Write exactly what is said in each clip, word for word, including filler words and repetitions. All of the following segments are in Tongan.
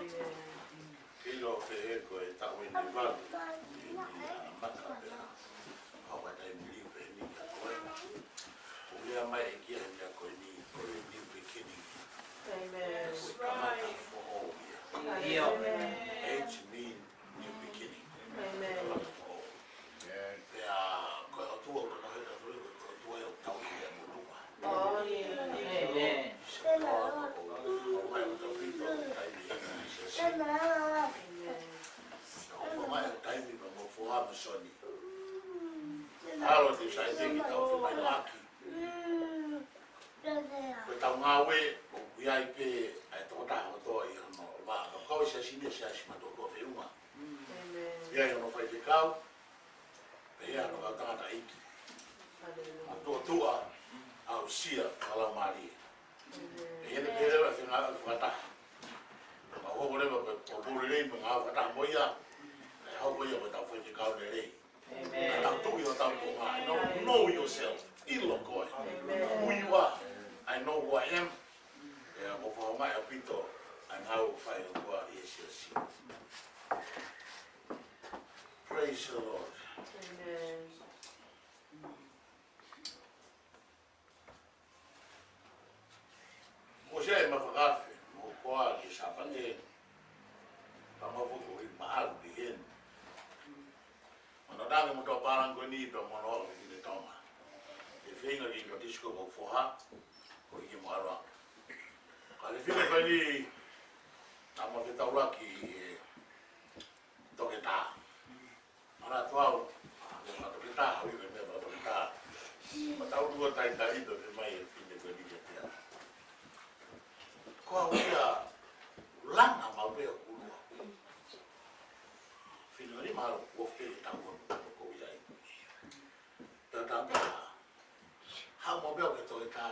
Ke ʻilo pē he ko e taʻu ʻeni ʻe valu ʻeni ʻa Maka pea ʻoku ʻi ai e taimi liliu pē ʻeni kia koe. ʻOku lea mai e ʻEiki he meʻa ko ʻeni ko e new beginning. Amen. Ko e kamata foʻou ia. Amen. H mean new beginning. Amen. Kamata foʻou. Pea ko e ʻOtua ʻoku tau he ʻOtua, ko e ʻOtua ʻoku tau ʻi he ʻOtua. Amen. Amen. Amen. Alo te sai te ki tau fai ʻaki. Ko e tau ngāue, ʻoku ʻi ai pē ʻa e tokotaha kotoa ʻi hono vā. Ka ko e siasi ni, siasi mātuʻa kotoa feʻunga. Amen. ʻI ai hono faifekau, pea ʻi ai hono kau tangataʻeiki. Hallelujah. Mātuʻa, aʻusia, ʻa e Laumālie. Amen. Pea ʻi ai pē leva e fenga fakataha. Ka hoko leva ko e, ko e pō lelei mo e ngāue fakataha mo ia. Pea hoko ia ko e tau faifekau lelei. Amen. Ka tau tuʻu ʻi hotau konga. Know, know yourself. ʻIlo koe. Amen. Who you are. I know who I am. Pea ʻoku fakaʻaongaʻi ʻaupito ʻa e ngāue ʻoku fai ʻe he ʻOtua ʻi he siasi. Praise the Lord. Amen. Mou sio ʻema fakaafe, mou koa ki he Sāpate, pea mou foki ʻo ʻi maʻalu ki heni. Mou nau tangi mo e tau pālangi ko ʻeni pea mou nau ʻalu ki he Tonga. Ke feinga ki he Tonga Disco ko foha, ko ʻi ke mo ʻalu. Ka ke feinga ko ʻeni, tama fetaulaki he toketā. Mana tuau, me ma toketā, hau i me me ma toketā. Ma tau lua tai tai to me mai e fine ko ni ke pea. Ko au ia langa mau pea kulua. Fine ni ma lo ko fe tau ko ko ia. Ta ta ta. Ha mau pea ke toketā.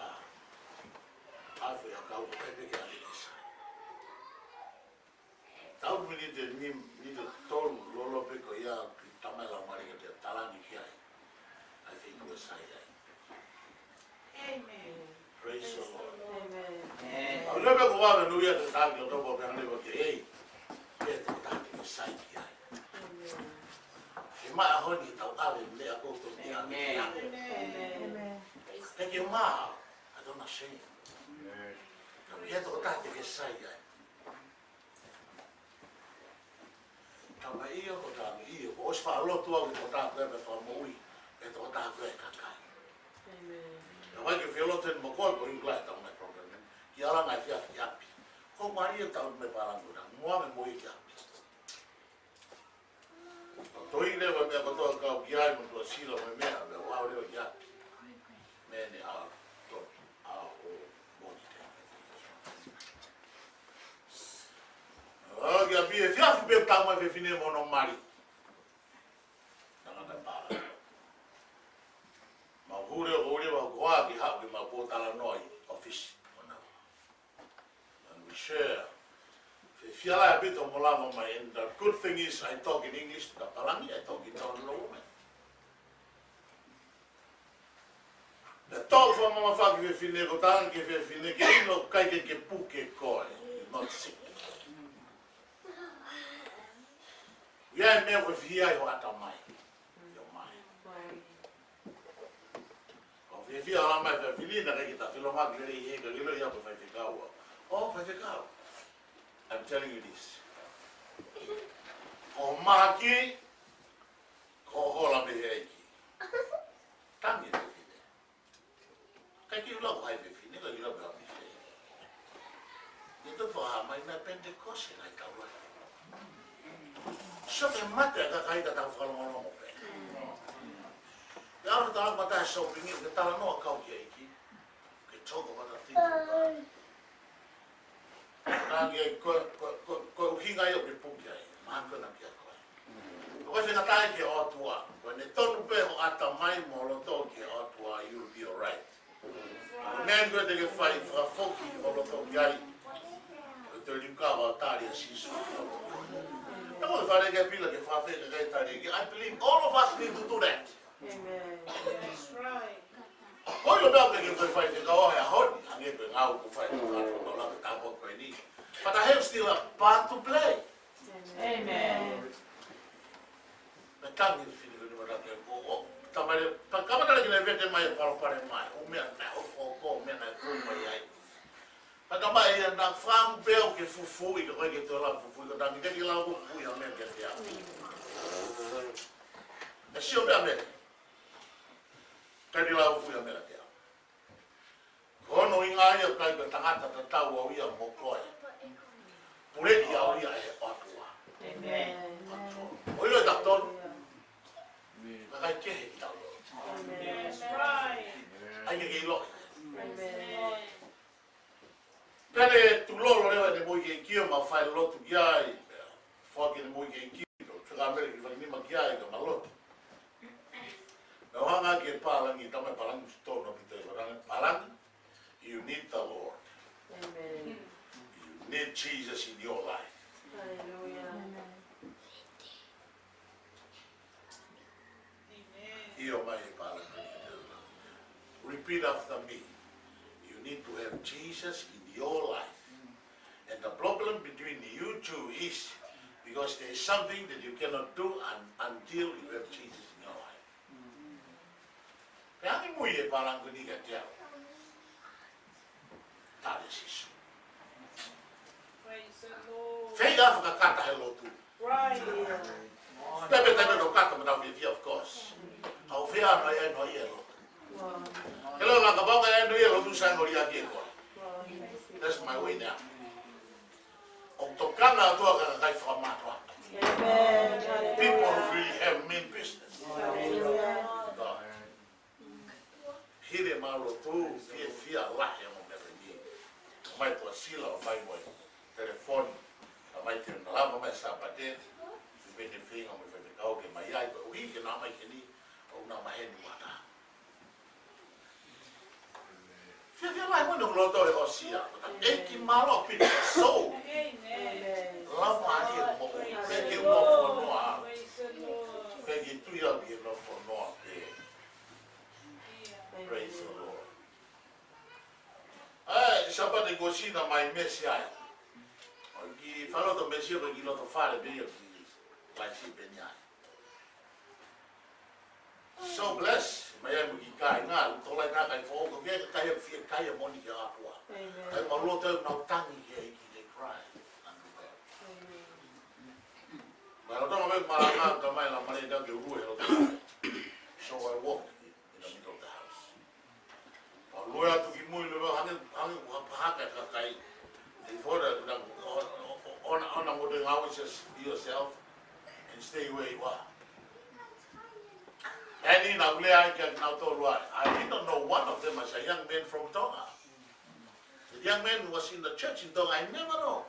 A fe a kau ko pe ke a le kisa. Tau miniti ni, miniti tolu lolo pē ko ia ki tamai lau mali ka te talani ki ai. I think we're sai ai. Amen. Praise the Lord. Amen. Amen. Au leve ko vave nui a te taki o topo pe ane ko ke ei. Ke te taki ke sai ki ai. Amen. E mai a honi tau ave me a koutou ki ai. Amen. Amen. Thank you, Ma. I don't know saying. Amen. Ka ke toketā te ke sai ai. Tama ia ko tama ia, ko ʻosi faʻa lotu au ki toketā ko e me fakamoʻui, e toketā ko e kakai. Amen. Ka vai ke fia lotu eni mo koe, ko e ʻikai tau mai program eni. Ki ala ngai fia fia ʻapi. Ko Maria tau mai palangu na, mo ame mo i ki ʻapi. Ko toi leva meʻa kotoa kau ki ai, mo tua sila mo meʻa, meʻa wau leva ki ʻapi. Mene a, to, a, o, mo ni te. ʻO, ki ʻapi e fiafi pē tau mai fefine mo hono mali. Tangata pala. Mau hule ʻo hule mau koa ki haʻu ke mau pōtalanoa ʻi ʻōfisi. Ona. And we share. Fe fiala e pito mo lava mai. And the good thing is I talk in English, ka palangi I talk in Tonga, no woman. Na tau fakamamafaʻaki fefine ko tala ki fefine ke ʻilo kai ke ke puke koe. You're not sick. Ia e meʻa ko e fihia ʻi ho ʻatamai. Your mind. Ko fihia ʻa mai fefine na kai ke ta filonga ki lelei he ka lilo ia ko faifekau. Oh, faifekau. I'm telling you this. Ko mahaki, ko hola me he ʻEiki. Tangi fefine. Kai ke ula ko hai fefine, kai ke ula ko hai fefine. Ni to fa mai na Pentecost na i taua. So ke mate a kakai ka tau fakalongolongo pē. Pea ʻalu tala mata e shopping, ke talanoa kau ki he ʻEiki. Ke talk about the things of God. Tangi ai ko, ko, ko, ko e ʻuhinga ia ʻoku ke puke ai, mahalo ko e na kia koe. Ko e fengātai ki he ʻOtua, ko ʻene tonu pē ho ʻatamai mo loto ki he ʻOtua, you'll be all right. Ko e meʻa ko ē te ke fai, fakafoki ho loto ki ai. Ko e tō liukava ʻo tali ʻa Sīsū. Ka ko e fale ke pila ke fafeka ke tali ki, I believe all of us need to do that. Amen. That's right. Ko ʻilo pē au ke ke fai te kau he ʻaho ni, hangē ko e ngāue ʻoku fai ʻe he kau tau lave tāpō ko eni. But I have still a part to play. Amen. Naʻe tangi fili fili mata ke ko o. Tamale, pa kamata lagi na vete mai e palopalema mai. ʻO meʻa na o ko ko meʻa na ko mai ai. Ka tamai ia na fam peo ke fufui, ka ko e ke tola fufui, ka tangi ke ki lau fufui a meʻa ke te a. E sio meʻa meʻa. Ka ki lau fufui a meʻa ke a. Ko hono ʻuhinga ia ʻoku ʻikai ko e tangata tatau au ia mo koe. Puleʻi au ia ʻe he ʻOtua. Amen. ʻOtua. ʻO ʻilo ʻe tautolu. Ka ʻikai kehe kitautolu. Amen. That's right. ʻAi ke ke ʻilo. Amen. Pea ne tulolo leva ʻene moʻui ʻEiki ʻo mau fai lotu ki ai. Foaki ʻene moʻui ʻEiki. Fekau mele ki fai nima ki ai ka mau lotu. Naʻa ku hanga ki he pālangi, tamai pālangi ʻoku tonu ʻaupito ʻi he pālangi, pālangi, you need the Lord. Amen. You need Jesus in your life. Hallelujah. ʻIo mai e pālangi. Repeat after me. You need to have Jesus in your life. And the problem between you two is because there is something that you cannot do un- until you have Jesus in your life. Pea ange mui e pālangi ni ka te au. Tale Sīsū. Praise the Lord. Fei a fakakata he lotu. Right. Pepe tane lo kata mata fiafia, of course. Au fea no ia no ia lo. Hello, la kapau ka ia no ia lo tu sa no ia ke ko. That's my way now. ʻOku tokanga atu ʻa e kakai fakamātoato. Amen. People who really have mean business. Hallelujah. God. Hili mau lotu, fiefia lahi ʻa e meʻa ni. Mai tua sila, mai mo e telefoni, mai te na lava mai Sāpate, pene feinga mo e faifekau ke mai ai, ko e ʻuhi ke na mai ke ni, ʻo na mai heni mata. Fiefia lahi mo e loto e ʻosi ia, ʻEiki mālō pita so. Amen. Lava ai e mo, peke mo fonoa. Peke tui au ke no fonoa pe. Praise the Lord. ʻAi, Sāpate kuo ʻosi na mai mesi ai. ʻOku ou fai loto mesi ʻo ki loto fale pē ia ki laisi pē ni ai. So bless, mai ai mo e kiʻi kāinga, ʻoku tolai ka kai foʻou, ko e kiʻi kai ʻoku fie kai ʻa e moʻoni ki he ʻOtua. Amen. ʻAi, mau loto ʻoku nau tangi ki he ʻEiki, they cry unto God. Amen. Mai loto mai malanga, ka mai la male na ke ulu he loto. So I walk in the middle of the house. ʻO lue atu ki mui, lue hangē, hangē ʻoku hapahaka e kakai. They thought that, you know, on, on, on, on the house, just be yourself and stay where you are. And in a way, I can now tell why. I didn't know one of them as a young man from Tonga. The young man who was in the church in Tonga, I never know.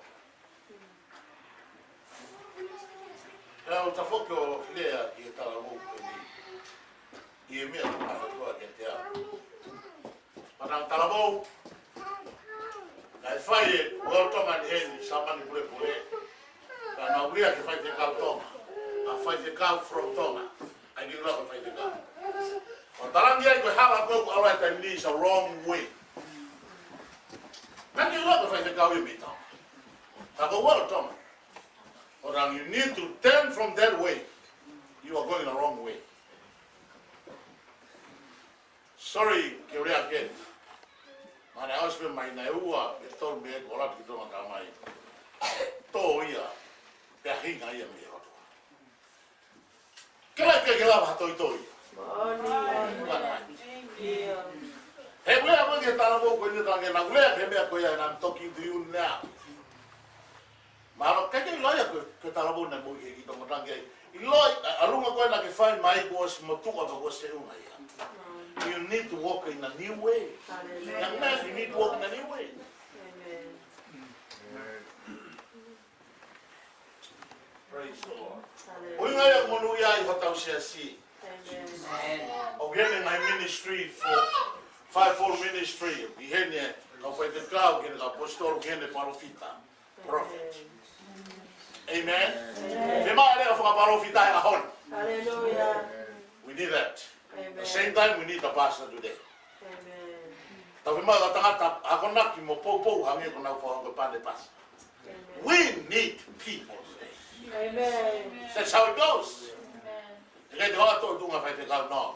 Pea u tafoki ʻo lea ki he talavou ko eni. ʻI he meʻa ko e mātuʻa ke te au. Mana talavou. Naʻe fai e World Tonga ni heni, Sāmani Pulepule. Ka naʻa ku lea ki he faifekau Tonga. A faifekau from Tonga. ʻAi ke ula ko e faifekau. ʻO talangi ai ko e hala ko ē ʻoku ʻalu ai taimi ni is a wrong way. ʻAi ke ula ko e faifekau ia mei Tonga. Ka ko e World Tonga. Orang, you need to turn from that way. You are going the wrong way. Sorry, ke u lea ke. Mana ʻosi pē mai na e ua, pe tolu mei he ko la ki Tonga ka mai. Tō ia, pea hinga ia mei he ʻOtua. Ke lai ke ke lava ha toitoi. Amen. He ʻoku lea ko ē ki he talavou ko eni, tangi na ʻoku lea ki he meʻa ko ia, and I'm talking to you now. Mahalo ke ke ʻilo ia ko e, ko e talavou naʻe moʻui ʻi Tonga, tangi ai. ʻIlo, ʻa, ʻalunga ko ē naʻa ke fai mai kuo ʻosi motuʻa pea kuo ʻosi feʻunga ia. You need to walk in a new way. Amen. Young man, you need to walk in a new way. Amen. Praise the Lord. Hallelujah. ʻUhinga ia monūʻia ai hotau siasi. Amen. ʻOku ʻi heni e ngaahi ministry for fivefold ministry. ʻI heni e kau faifekau, ʻi heni e kau aposetolo, ʻi heni e palōfita. Prophet. Amen. Amen. Fema ele a fakapalōfita e ʻaho ni. Hallelujah. We need that. Amen. The same time, we need the pastor today. Amen. Tau fema ka tangata akonaki mo poupou hangē ko ʻenau fanga ko e pane pastor. We need people today. Amen. That's how it goes. Amen. Te ke te hoa tō tunga faifekau, no.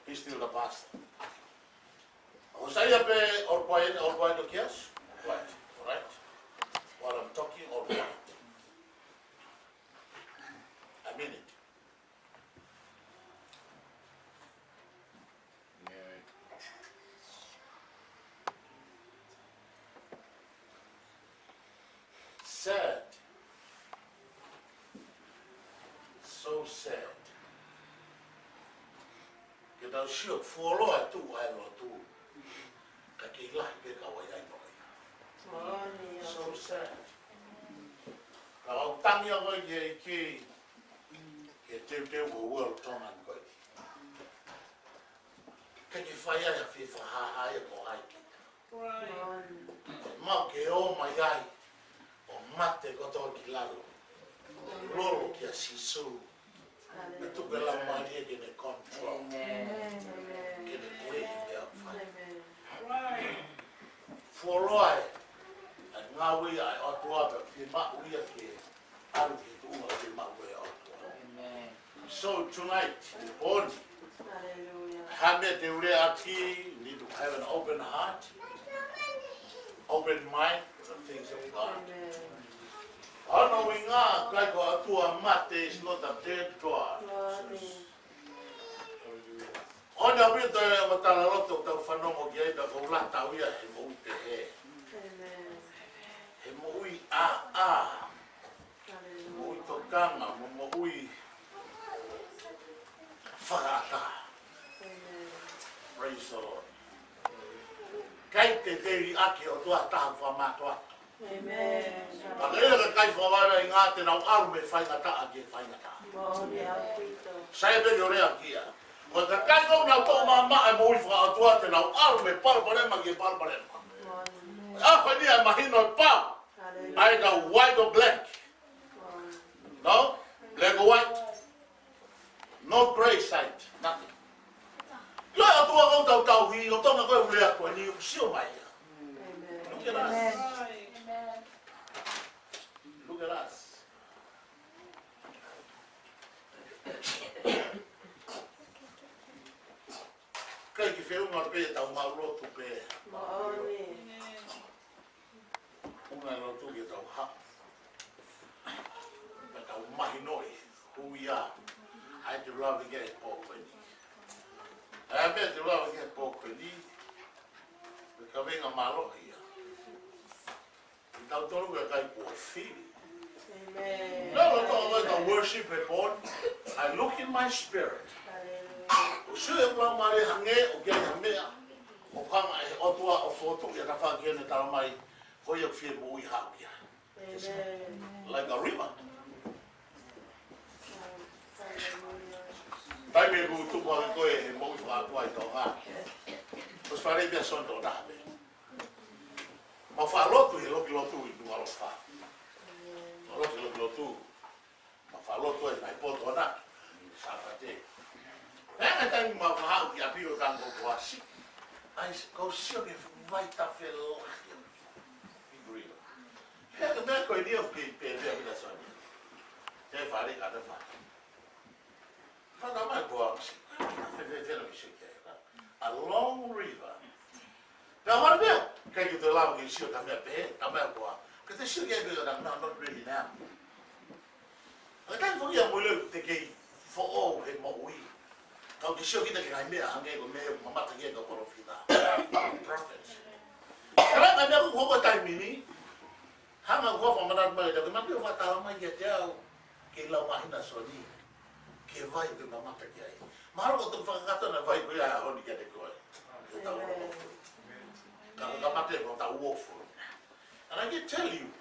He's still the pastor. Hosea pē, all quiet, all quiet, okay? Quiet, all right? While I'm talking, all quiet. I mean it. Sad. So sad. Ke tau sio fuoloa e tuʻu ʻa e lotu. Ka kei lahi pē ka ʻoku ʻi ai noa ia. So sad. Ka ʻoku tangi ʻa koe ki he ʻEiki, ke teuteu ko World Tongan ko ē. Ka ke fai ai ha fefakahāhā ia ko hai kita. Right. Mau ke ō mai ai, ʻo mate kotoa ki lalo. Lolo kia Sīsū. Amen. Mo tuku e Laumālie ke ne control. Amen. Ke ne puleʻi e meʻa ʻoku fai. Amen. Right. Fuoloa e ngāue ʻa e ʻOtua pea fiemaʻu ia ke ʻalu ki he tuʻunga ke maʻu e ʻOtua. Amen. So tonight, ʻi he pō ni, hallelujah, ha meʻa te u lea ʻaki, need to have an open heart, open mind to the things of God. Amen. Hono ʻuhinga, ʻikai ko e ʻOtua mate is not a dead God. Amen. ʻOku ou ʻaupito ʻo tala loto ʻetau fanongo ki ai, pea ʻoku ou lata au ia he moʻui pehē. Amen. He moʻui ʻāʻā. Hallelujah. Moʻui tokanga, mo moʻui fakaʻatā. Amen. Praise the Lord. ʻIkai te te liʻaki ʻOtua taha fakamātoato. Amen. Ka ke ʻilo e kakai fakavaivaiʻanga te nau ʻalu mei he faingataʻa ki he faingataʻa. Moʻoni ʻaupito. Sai pē ʻo lea kia. Ko e kakai ʻoku nau toʻo maʻamaʻa e moʻui fakaʻotua te nau ʻalu mei he palopalema ki he palopalema. Moʻoni. ʻA ko eni ʻa e mahino e pau. Hallelujah. ʻA e ka white or black. Moʻoni. No? Black or white. No gray side, nothing. Ko e ʻOtua ʻoku tau tauhi, ʻo Tonga ko e ʻū lea ko eni ʻoku sio mai ia. Amen. Look at us. Amen. Look at us. ʻIkai ke feʻunga pē ʻetau maʻu lotu pē. Moʻoni. ʻUhinga e lotu ke tau haʻu. Pea tau mahinoʻi who we are. ʻA ia te u lave ki ai he pō ko eni. ʻA ia pē te u lave ki ai he pō ko eni. Ko e kaveinga mālohi ia. Ke tau tonu ke kai kuo fili. Amen. Naʻa ku toʻo mai ʻeku worship he pō ni. I look in my spirit. Hallelujah. ʻOku sio ʻeku laumālie hangē ʻoku ʻi ai ha meʻa ʻoku hanga ʻe he ʻOtua ʻo fokotuʻu ia, tafaʻaki ʻene tala mai, ko ia ʻoku fie moʻui haʻu ki ai. Amen. Like a river. Taimi ʻoku tupu hake ko ē he moʻui fakaʻotua ʻi Tonga, ʻosi fale pea sona tō taha pē. Mau faʻa lotu he loki lotu ʻi Nukuʻalofa. Mau lotu he loki lotu. Mau faʻa lotu ai mai poto ana. Sāpate. Pea ʻi he taimi mau faʻa haʻu ki ʻapi ʻo tango ko asi. ʻAi, kau sio ki he fuʻu vai tafe lahi. Pea ko e meʻa ko eni ʻoku kei pēpē ʻa Vila Soni. Te fale ka te fale. Fana mai ko au si. Fe, fe, fe, no, si ke. A long river. Pea ʻoua pē, ʻikai ke te lava ke sio ki ha meʻa pehē, ka meʻa ko ā. Ka te sio ki ai pē ka, no, not really now. ʻA e taimi foki ia mo e leo te kei foʻou he moʻui. Kau ke sio kita ki he ngaahi meʻa hangē ko e meʻa ʻoku mamata ki ai e kau palōfita. Prophets. Ka ʻi ai e ngaahi meʻa ʻoku hoko he taimi ni, hanga ʻo fakamanatu mai, te ke mate ʻo fakatala mai kiate au, ke lau mahina Soni, ki he vai ʻoku ke mamata ki ai. Mahalo ko e toki fakakakato ʻa e vai ko ia he ʻaho ni kiate koe. Ke tau ʻofa. Ka, ka mate ko tau ʻofa. And I can tell you,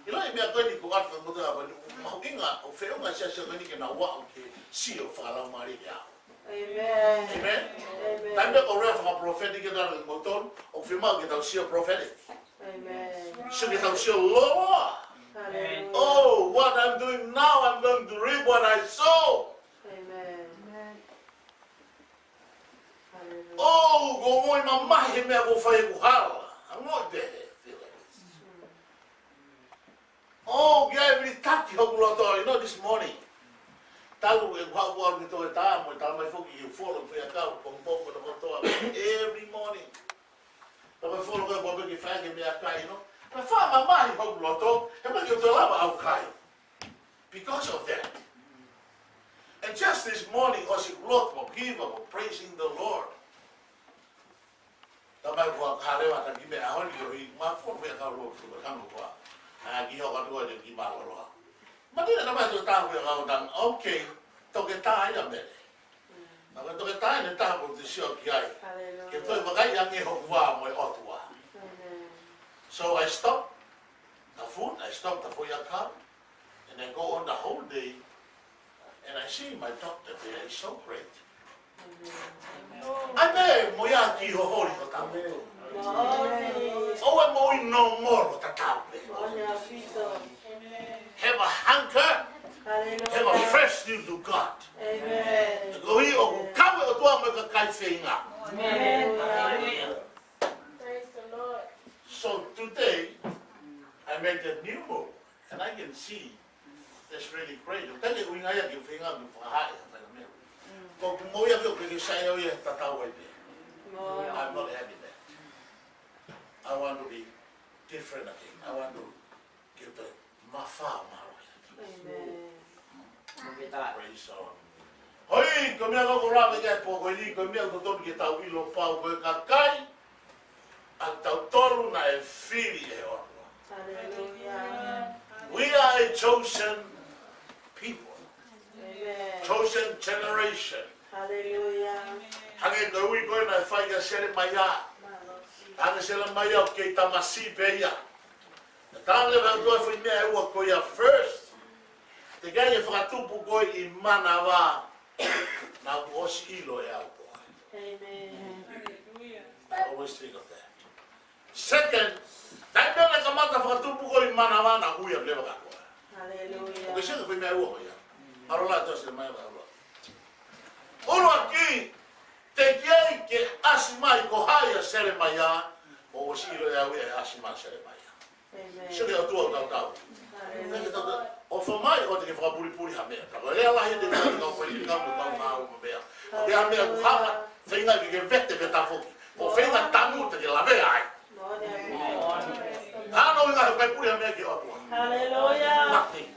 ʻi he meʻa ko eni ko atu ka moto ʻa ko eni, mahuʻinga ʻo feʻunga siasi ko eni ke nau aʻu ke sio fakalaumālie ki ai. Amen. Amen. Amen. Taimi ko e lea fakaprophetic ke tau mo tonu, ʻoku fiemaʻu ke tau sio prophetic. Amen. Sio ke tau sio loloa. Hallelujah. Oh, what I'm doing now, I'm going to reap what I sow. Amen. Hallelujah. Oh, ko e ongoʻi mamahi he meʻa ʻoku fai ʻoku hala. Ongoʻi pehē, feel like this. Mm. Hoku loto, you know, this morning. Talu ʻeku haʻu ʻo ʻalu ki toketā mo e talamai foki ke u folo ki he ʻakau pongipongi kotoa every morning. Talamai folo ko e pō pē ke fai ke meʻakai, you know. Naʻe fakamamahi hoku loto, he ʻikai ke u toe lava ʻo kai. Because of that. And just this morning, ʻosi loto mo kiva mo praising the Lord. Talamai kuo hā leva ʻa e kiʻi meʻa ʻaho ni ʻo hiki mai fo fea kau lo fu kano kua. A ki ho ka tua de ki ma lo lo. Ma te na mai to ta fea kau tang, okay, toketā ia Mele. Na mai toketā ia ne ta mo te sio ki ai. Hallelujah. Ke toe vakai ange hoku vā mo e ʻOtua. Amen. So I stop the food, I stop the food ʻakau, and I go on the whole day, and I see my doctor there is so great. ʻAi pē mo ia ki ho holi ko tau. ʻOua mo i no moro ta tau pē. Have a hunger, have a thirst to God. Ko i ʻoku kau e ʻOtua mo e kakai feinga. Praise the Lord. So today, I made a new move, and I can see that's really great. ʻOku ʻikai ke ʻuhinga ia ke u feinga ke u fakahā e fai meʻa. Ko ʻeku moʻui ʻaʻaku ʻoku ʻikai ke sai au ia he tatau ai pē. I'm not having that. I want to be different again. I want to get the mafa maro. Amen. Praise the Lord. Hoi, ko e meʻa ko ē ʻoku ou lave ki ai he pō ko eni, ko e meʻa ʻoku totonu ke tau ʻilo pau ko e kakai ʻatautolu naʻe fili ʻe he ʻOtua. Hallelujah. We are a chosen people. Amen. Chosen generation. Hallelujah. Hangē ko e ui ko ē naʻe fai kia Selemaia. Hangē Selemaia ʻoku kei tamasiʻi pē ia. Tangata ʻoku ʻi ai e foʻi meʻa ʻe ua ko ia first. Teʻeki ai ke fakatupu koe ʻi manava naʻa ku ʻosi ʻilo ʻe au koe. Amen. I always think of that. Second, taimi naʻe kamata fakatupu koe ʻi manava naʻa ku ʻi ai leva kia koe. Hallelujah. ʻOku ʻi ai e foʻi meʻa ʻe ua ko ia. Mālō lahi ʻa Selemaia mālō. ʻUluaki, teʻeki ai ke ʻasi mai ko hai ʻa Selemaia, ʻoku ʻosi ʻilo ʻe au ia ʻe ʻasi mai ʻa Selemaia. Amen. Sio ki he ʻOtua ʻoku tau tau. Amen. Tau tau. ʻOfa mai ʻoua te ke fakapulipuli ha meʻa. Ka ko e lea lahi te ke kau fai ki kau mo kau ngāue mo meʻa. ʻOku ʻi ai ha meʻa ʻoku hala, feinga ke ke vete vete foki. Ko e feinga tanu te ke lavea ai. Amen. Hano ʻuhinga he ʻikai puli ha meʻa ki he ʻOtua. Hallelujah. Nothing.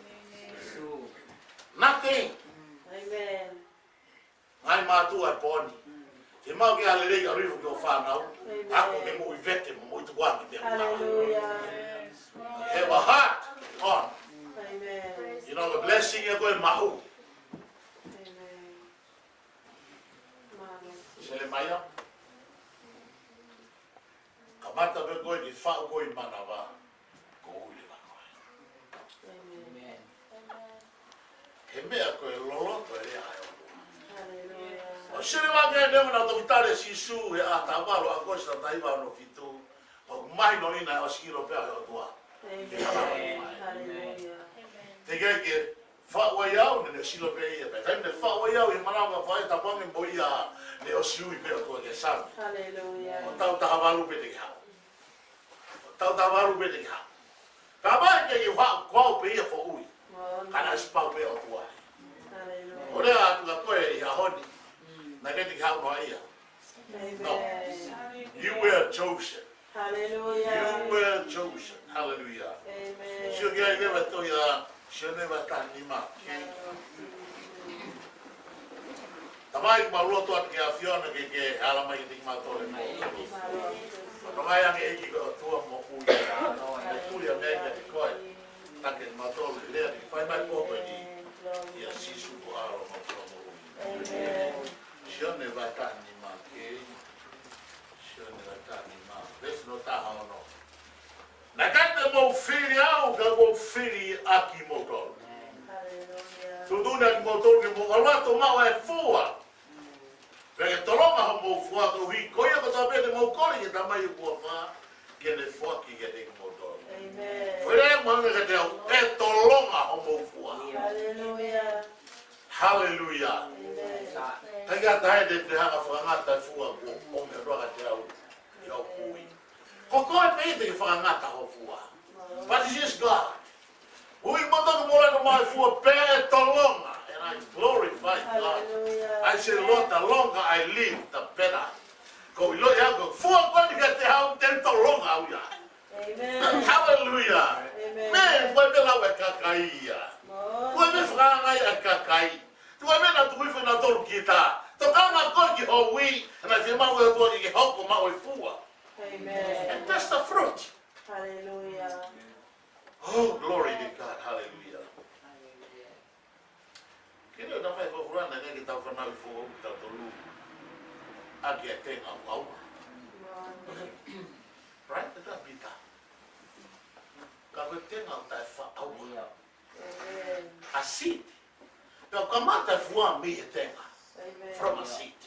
Nothing. Amen. Ngaahi mātuʻa ʻi he pō ni. Ke mau ke ʻalu lelei ʻalu hifo ki hoʻo fānau. Amen. Ako ke moʻui vete mo moʻui tukuange te. Hallelujah. Have a heart on. Amen. You know, the blessing ia ko e maʻu. Amen. Selemaia. Kamata pē koe ke faʻu koe ʻi manava, ko ui leva koe. Amen. He meʻa ko e loloto e lea ʻa e ʻOtua. Hallelujah. ʻOsi leva ke ne mana toki tale Sīsū he ʻaho taha valu ʻo ʻAokosi taha hiva ono fitu, ʻoku mahino ʻi he ʻosi ʻilo pē ʻe he ʻOtua. Amen. Ke hala mai. Hallelujah. Teʻeki ai ke faʻu ai au, ne ne ʻosi ʻilo pē ia pē. Taimi ne faʻu ai au ʻi manava fai tapu ange mo ia, ne ʻosi ui pē ʻOtua ke sami. Hallelujah. ʻO tau taha valu pē te ke haʻu. ʻO tau taha valu pē te ke haʻu. Ka mai ke ke haʻu ko au pē ia foʻui. Amen. Ka naʻe ʻosi pau pē ʻOtua. Hallelujah. ʻO lea atu kia koe ʻi he ʻaho ni. Naʻe ʻikai te ke haʻu noa ia. No. Amen. You were chosen. Hallelujah. You were chosen. Hallelujah. Amen. Sio ki ai leva e tohi ʻa Sione vahe taha nima. Tamai, mau lotu atu ki he ʻAfiona ke ke ala mai kiate kimautolu. Mālō. Fakatokangaʻi ange ʻEiki ko e ʻOtua moʻui. Ke tuli ʻa e meʻa kiate koe. Taki kimautolu he lea ni. Fai mai pō ko eni. ʻIa Sīsū ko e ʻAlo mo e Fakamoʻui. Amen. Sione vahe taha nima, okay? Sione vahe taha nima. Veesi hono taha ono. Naʻe ʻikai te mou fili au, ka kuo u fili ʻa kimoutolu. Hallelujah. Tuʻutuʻuni ʻa kimoutolu ke mou ʻalu atu ʻo maʻu ʻa e fua. Pea ke tolonga hoʻomou fua, koeʻuhi ko ia kotoa pē te mou kole ki he Tamai ʻoku ʻi he huafa, ke ne foaki kiate kimoutolu. Amen. Foʻi lea ʻoku mahino kiate au, ʻe tolonga hoʻomou fua. Hallelujah. Hallelujah. Amen. Ka ʻi ai ha taha te ne hanga ʻo fakangata e fua kuo ʻomi ʻe he ʻOtua kiate au ʻi hoku ui. Ko koe pē ia te ke fakangata ho fua. But it is God. Ui mo toki mo laka mai fua pē ʻe tolonga. And I glorify God. Hallelujah. I say, Lord, the longer I live, the better. Ko e ʻilo ia ko e fua ko eni ka te hau te tolonga au ia. Amen. Hallelujah. Amen. Mē, ko e meʻa lau e kakai ia. Lord. Ko e meʻa fakaanga ia e kakai. Ko e meʻa naʻa tuku hifo nautolu kita. Tokanga koe ki ho ui, naʻe fiemaʻu ʻe he ʻOtua ke ke hoko mai ʻo fua. Amen. And that's the fruit. Hallelujah. Oh, glory to God. Hallelujah. Ke leo na mai fofurana ke ke tau fanau i fo tau tolu. ʻAki e tenga ʻoku ʻauha. Right? That's Peter. Ka ko e tenga ʻoku taʻe faʻa ʻauha. Amen. A seed. Pea kamata fua mei he tenga. Amen. From a seed.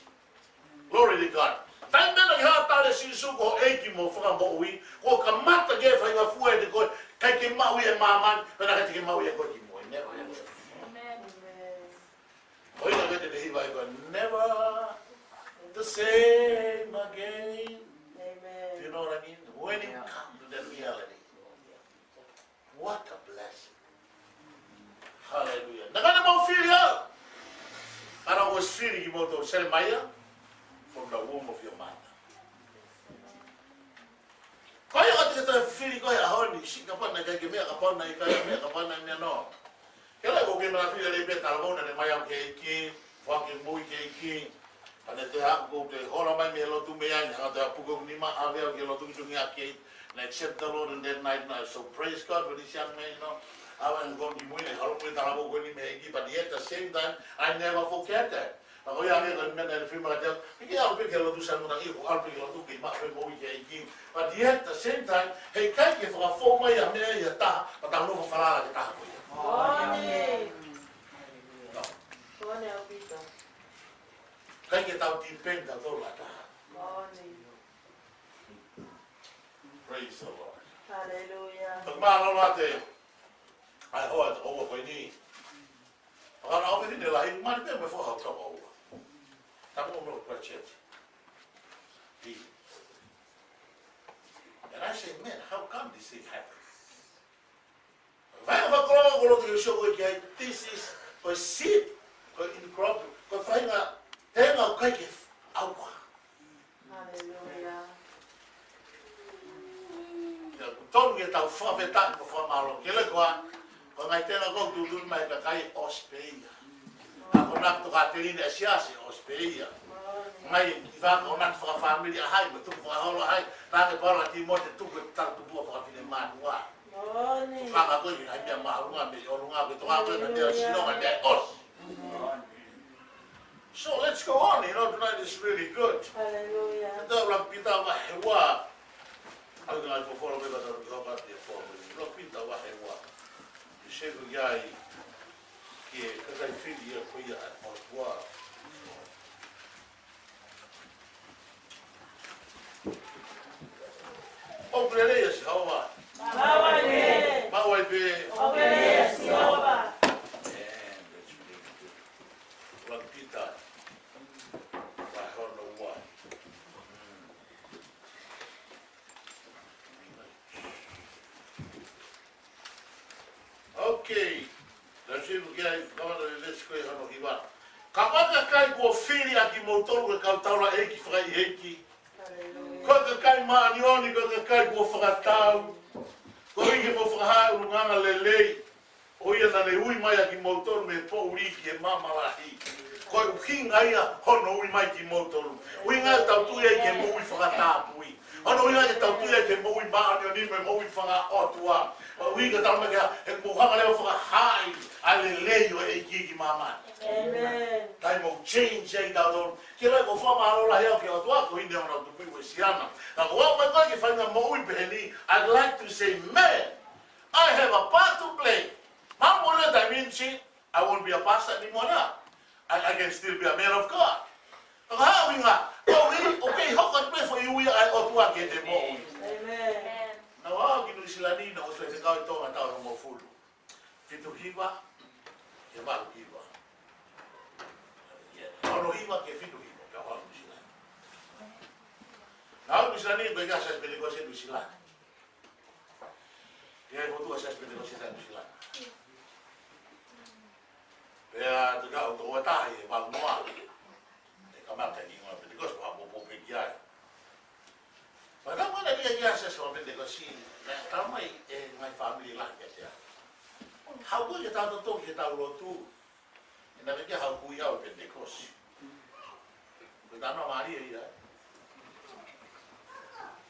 Glory to God. Taimi naʻe hā tale Sīsū ko e ʻEiki mo Fakamoʻui, ko e kamata ke fai ngā fua ʻe te koe, ʻikai ke maʻu ia ʻe māmani, pea naʻe ʻikai te ke maʻu ia ʻe koe ki muʻa. Never ever. Amen. Ko ia ke te te hiva ʻe koe, never the same again. Amen. Do you know what I mean? When you come to that reality, what a blessing. Hallelujah. Naʻa ne mau fili au. ʻA ia ʻoku fili kimoutolu, Selemaia, from the womb of your mother. Ko ia ʻoku te toe fili ko e ʻaho ni, siʻi kapau naʻe ʻikai ke meʻa, kapau naʻe ʻikai meʻa, kapau naʻe meʻa nō. Ke lea ko ke mara fili lei pē talavou naʻa ne ʻomai au ki he ʻEiki, foaki moʻui ki he ʻEiki. Pea ne toe haʻu ko te hola mai mei he lotu mei ai, ne hanga toe puke hoku nima ʻave au ki he lotu ki Tungi ʻAkei. And I accept the Lord in that night. And I so praise God for this young man, you know. I went home ki mui, ne holo mui talavou ko eni mei he ʻEiki, but yet at the same time, I never forget that. Ka ko ia ʻa e meʻa naʻe fili mai kiate au, ʻikai ke ʻalu pē ki he lotu Samoa, ʻikai ke ʻalu pē ki he lotu ke maʻu e moʻui ki he ʻEiki. But yet at the same time, heʻikai ke fakafou mai ʻa e meʻa ia ʻe taha, pea tau nofo falala ki he taha ko ia. Moʻoni. No. Moʻoni ʻaupito. ʻIkai ke tau depend tautolu ʻa e taha. Moʻoni. Praise the Lord. Hallelujah. Tau mālōlō atu ʻa e hoa ʻo e toko ua ko eni. Fakana o fefine lahi, mali pē mo e foha ʻo e toko ua. Tapu mo e church. And I say, man, how come this thing happens? Vai a fakolo ko lo ke sio ko e, this is ko e seed, ko e incorruptible, ko e faʻahinga tenga ʻoku ʻikai ke ʻauha. Hallelujah. Ia, ʻoku totonu ke tau fakafetaʻi mo fakamālō. Ke lea ko ā, ko e ngaahi tenga ʻoku tuʻutuʻuni mai ʻe he kakai ʻosi pē ia. ʻA ko e ngaahi tokāteline ʻa e siasi ʻosi pē ia. Ngaahi ʻi faka ko e ngaahi fakafāmili ʻa hai, mo e tuku fakaholo ʻa hai, tā ke paula Tīmote tuku e talatupuʻa fakafinemātuʻa. Moʻoni. Faka ko e ngaahi meʻa māʻolunga mei ʻolunga, ko e tokanga ko e ngaahi meʻa sino ngaahi meʻa ʻosi. So let's go on, you know, tonight is really good. Hallelujah. Tau lau Pita vahe ua. ʻAlu ngaahi folofola me ka tau ki hapa te fo. Lau Pita vahe ua. ʻI he ko ia ai, ki he kakai fili ia ko ia ʻa e ʻOtua. ʻOku lelei ʻa Sihova. Maʻu ai pē. Maʻu ai pē. ʻOku lelei ʻa Sihova. And that's really good. Lau Pita vahe hono ua. Okay. Let's see, we got, come on, let's go, hono hiva. Ka ko e kakai kuo fili ʻa kimoutolu ko e kau taulaʻeiki fakaʻeiʻeiki. Ko e kakai māʻoniʻoni, ko e kakai kuo fakatau. Koeʻuhi ke mou fakahā e ʻulungaanga lelei. ʻO ia naʻa ne ui mai ʻa kimoutolu mei he poʻuli ki he maama lahi. Ko e ʻuhinga ia hono ui mai kimoutolu. ʻUhinga ia ʻoku tau tui ai ki he moʻui fakatapui. Hono ʻuhinga ia ʻoku tau tui ai ki he moʻui māʻoniʻoni mo e moʻui fakaʻotua. ʻUhinga ʻoku tau mai ki ai, he ʻoku mou hanga leva ʻo fakahaaʻi ʻa e lelei ʻo e ʻEiki ki māmani. Amen. Taimi ʻoku change ai tautolu. Ke lea ko e fakamālō lahi au ki he ʻOtua, ko ʻene ʻoua naʻa tuku ʻi Uēsiliana. Ka ko au mai ko e ki he faʻahinga moʻui pehē ni, I'd like to say, man, I have a part to play. Mā mo le taimi ni, I won't be a pastor anymore now. I, I can still be a man of God. Ka ko e hā e ʻuhinga, ko e ʻuhi, ʻoku kei hoko atu pē foʻi ui ʻa e ʻOtua ke te moʻui. Amen. Naʻa ku ʻalu ki Nuʻu Sila ni, naʻa ku ʻosi fekau ʻi Tonga taʻu hongofulu. Fitu hiva, ki he valu hiva. Yeah. Ono hiva ki he fitu hiva, pea u ʻalu ki Nuʻu Sila. Naʻa ku ʻi Nuʻu Sila ni, pea ʻikai ke sai pē ko e Nuʻu Sila. ʻI ai e Lotu ʻa e Siasi Penitekosi ʻi Nuʻusila. Pea te ka ʻoku toko taha ʻi he valu noa. ʻE kamata ʻi he ngaahi Penitekosi, pea poupou pē ki ai. Pea ka mana ki he Siasi ʻo Penitekosi, naʻe talamai ʻe he ngaahi fāmili lahi kiate au, haʻu koe ke tau toki ke tau lotu. ʻE naʻe ʻikai ke haʻu ʻi he ʻaho Penitekosi. Ko e talanoa mālie ia.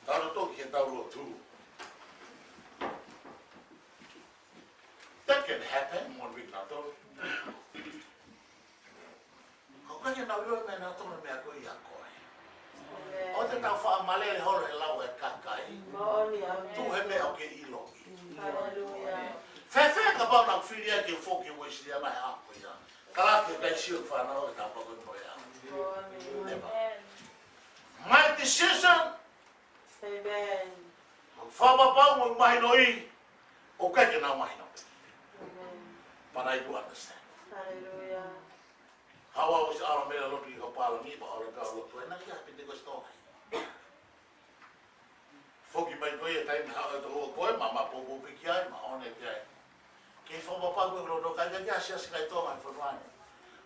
Tau toki ke tau lotu. That can happen, mo e wiki na tolu. ʻOku ʻikai ke nau ʻilo meʻa na tolu meʻa ko ia ko ē. ʻOua te tau faʻa malele holo he lau ʻa e kakai. Moʻoni, ʻēmeni. Tuʻu he meʻa ʻoku ke ʻiloʻi. Haleluia. Fēfē kapau naʻa ku fili ai ke foki Uēsiliana he ʻaho ko ia. Ka la ke kai sio fānau ke tau pako mo ia. Moʻoni. Never. My decision. ʻĒmeni. Fakapapau mo mahinoʻi, ʻoku ʻikai ke nau mahino. ʻĒmeni. But I do understand. Haleluia. Haʻu au ʻo ʻalu mei he lotu ʻi Haʻapai ni, pea ʻalu au ʻo lotu ai, naʻe ʻikai ha Penitekosi Tonga. Foki mai ko ia taimi haʻu atu ʻo ko e mama poupou pē ki ai, ma one pē ai. Ke fakapapau ko e lotu kai ka kia Siasi kai Tonga ʻi he fonua ni.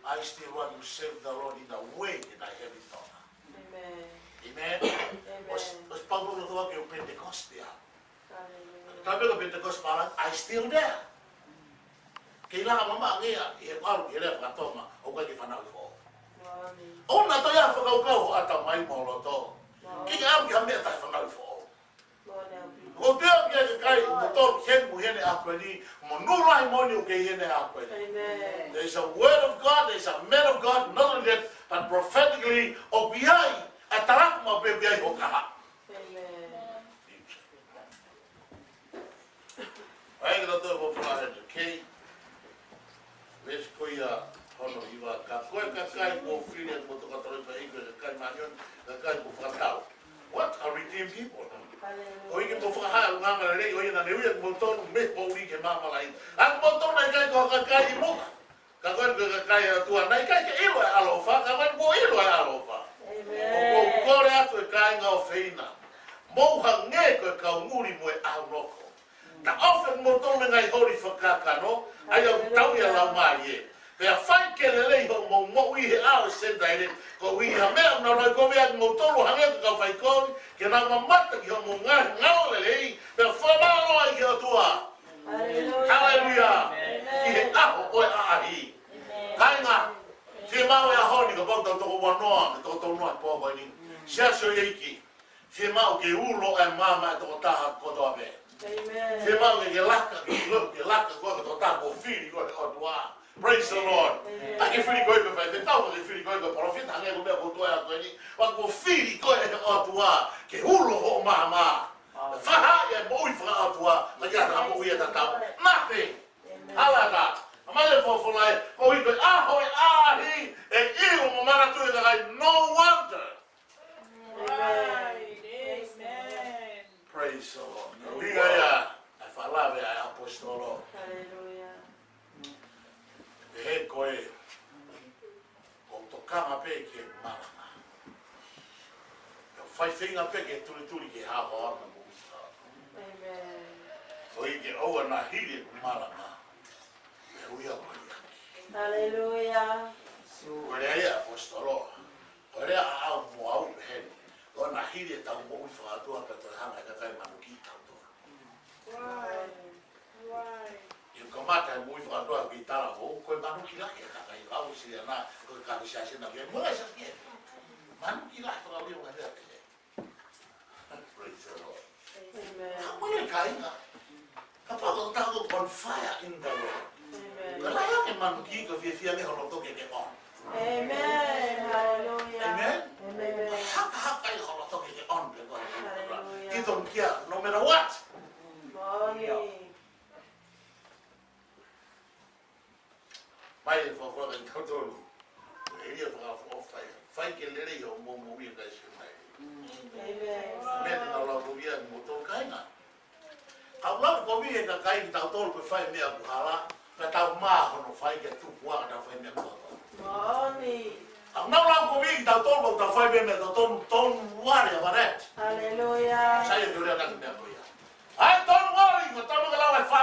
I still want to serve the Lord in the way that I have in Tonga. ʻĒmeni. Amen. ʻĒmeni. ʻOsi, ʻosi pau ko e lotu ke u Pentecost ia. Haleluia. Taimi ko e Pentecost pala, I still there. Kei langa mama ange ia, ʻi he ʻalu, ʻi he lea faka-Tonga, ʻoku ʻikai ke fanauʻi foʻou. Moʻoni. ʻOua naʻa toe ʻai ha fakakaukau ʻo ʻatamai mo loto. Moʻoni. Kei ʻalu ki ha meʻa taʻefanauʻi foʻou. Moʻoni. ʻOku ou pehē ki he kakai, mo tolu, ken mo hene ako ni, mo nula i moni ʻoku kei hene ako ni. Amen. There is a word of God, there is a man of God, not only that, but prophetically, ʻoku ʻi ai, ʻa e talaki maʻu pē ʻoku ʻi ai hoʻo kahaʻu. Amen. ʻAi ke tau toe folofola he te kei. Veesi ko ia hono hiva, ka ko e kakai kuo fili ʻaki moutolu ke tau toloi fai ko e kakai māʻoniʻoni, kakai kuo fakatau. What a redeemed people. Hallelujah. ʻOku ʻikai ke mou fakahā ʻa e ʻulungaanga lelei, ʻo ia naʻa ne ui ʻa kimoutolu mei he poʻuli ki he maama lahi. ʻA kimoutolu naʻe ʻikai ko ha kakai ʻi muʻa. Ka ko e kakai ʻa e ʻOtua, naʻe ʻikai ke ʻilo ʻa e ʻaloʻofa, ka ko e kuo ʻilo ʻa e ʻaloʻofa. Amen. ʻOku ou kole atu ʻe kāinga ʻofeina, mou hangē ko e kau muli mo e ʻaunoko. Taʻofi ʻa kimoutolu mei he ngaahi holi fakakakano, ʻa ia ʻoku tauʻi ʻa e Laumālie. Pea fai ke lelei hoʻomou moʻui he ʻao ʻo e Senitaile, koeʻuhi ha meʻa ʻoku nau ʻai kovi ʻa kimoutolu hangē ko e kau faikovi, ke nau mamata ki hoʻomou ngaahi ngāue lelei, pea fakamālō ai ki he ʻOtua. Hallelujah. Hallelujah. Amen. ʻI he ʻaho ʻo e ʻaʻahi. Amen. Kāinga, fiemaʻu he ʻaho ni kapau tau toko ua noa, toko tolu noa he pō ko eni. Siasi ʻo e ʻEiki. Fiemaʻu ke ulo ʻa e maama ʻa e tokotaha kotoa pē. Amen. Fiemaʻu ke, ke laka, ke, ke laka koe ko e tokotaha kuo fili koe ʻe he ʻOtua. Praise the Lord. Amen. ʻIkai ke fili koe ko e faifekau, ʻikai ke fili koe ko e palōfita, hangē ko e meʻa ko e ʻOtua ko eni. Ka kuo fili koe ʻe he ʻOtua ke ulo hoʻo maama. Fakahā ʻa e moʻui fakaʻotua, ʻikai ha moʻui ʻe tatau. Nothing. Amen. Hala atu. ʻAmale folofola ē, ko e ʻaho ʻe ʻaʻahi, ʻe ʻiu mo manatu ʻa e kakai, no wonder. Amen. Amen. Praise the Lord. Ko e ʻuhinga ia ʻa e fakalave ʻa e ʻaposetolo. Hallelujah. Pehē ko e ʻOku tokanga pē ki he malanga. Pea fai feinga pē ke tulituli ki he haohaoa mo e moʻui. Amen. ʻOku ʻikai ke ʻoua naʻa hili ʻeku malanga. He ʻoku ʻi ai ʻeku liʻaki. Hallelujah. Ko e lea ia ʻa e ʻaposetolo. Ko e lea ʻaʻau mo au pehē ni. ʻOua naʻa hili ʻetau moʻui fakaʻotua pea toe hanga ʻe he kakai ʻo manuki kitautolu. Why? Why? ʻI he kamata e moʻui fakaʻotua ki he talavou, ko e manuki lahi ʻa e kakai ʻo Uēsiliana, ko e kakai Siasi na ke, mo e Siasi ke. Manuki lahi fakaʻotua mo e Siasi. Praise the Lord. Amen. Ka mole kāinga. Kapau ko e taha ʻoku on fire in the Lord. Amen. Ka lahi ange manuki ka fiefia ange hono toke ke on. Amen. Hallelujah. Amen. Amen. Haka haka ai hono toke ke on pē ko. Hallelujah. Ki tonu kia, no matter what. Moʻoni. Mai e fakafola kitautolu. ʻE ia fakafola fai. Fai ke lelei hoʻomou moʻui ʻa e kakai Siasi mai. Amen. Amen. Ka lau kovi ʻa kimoutolu kāinga. Ka lau kovi ʻe he kakai kitautolu pē fai meʻa ʻoku hala. Ka tau mā hono fai ke tupu ʻa ka tau fai meʻa ʻoku hala. Moʻoni. Ka lau kovi kitautolu ka tau fai meʻa ʻoku tonu, don't worry about that. Hallelujah. Sai e tole ʻa e meʻa ko ia. ʻAi, don't worry, ko e tama ka lau e fai.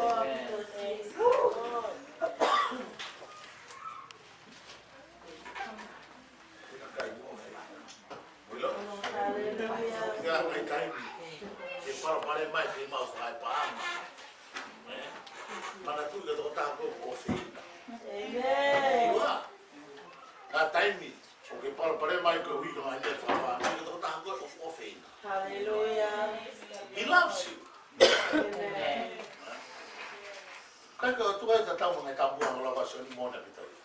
Lord. Praise the Lord. Ko e kakai ʻoku ʻofeina. Muilo? Hallelujah. Ko e kakai taimi ke palopalema mai, fiemaʻu fakapaʻanga. Ē? Manatuʻi ko e tokotaha ko ē ʻoku ʻofeina. Amen. ʻIo. Ka taimi ʻoku ke palopalema mai koeʻuhi ko e ngaahi meʻa fakafāmili, ko e tokotaha ko ē ʻoku ʻofeina. Hallelujah. He loves you. Amen. Kae ko e tuʻu ai tatau mo e ngaahi tapuʻanga ʻa e ʻOtua ʻi he moʻoni ʻa Pita ia.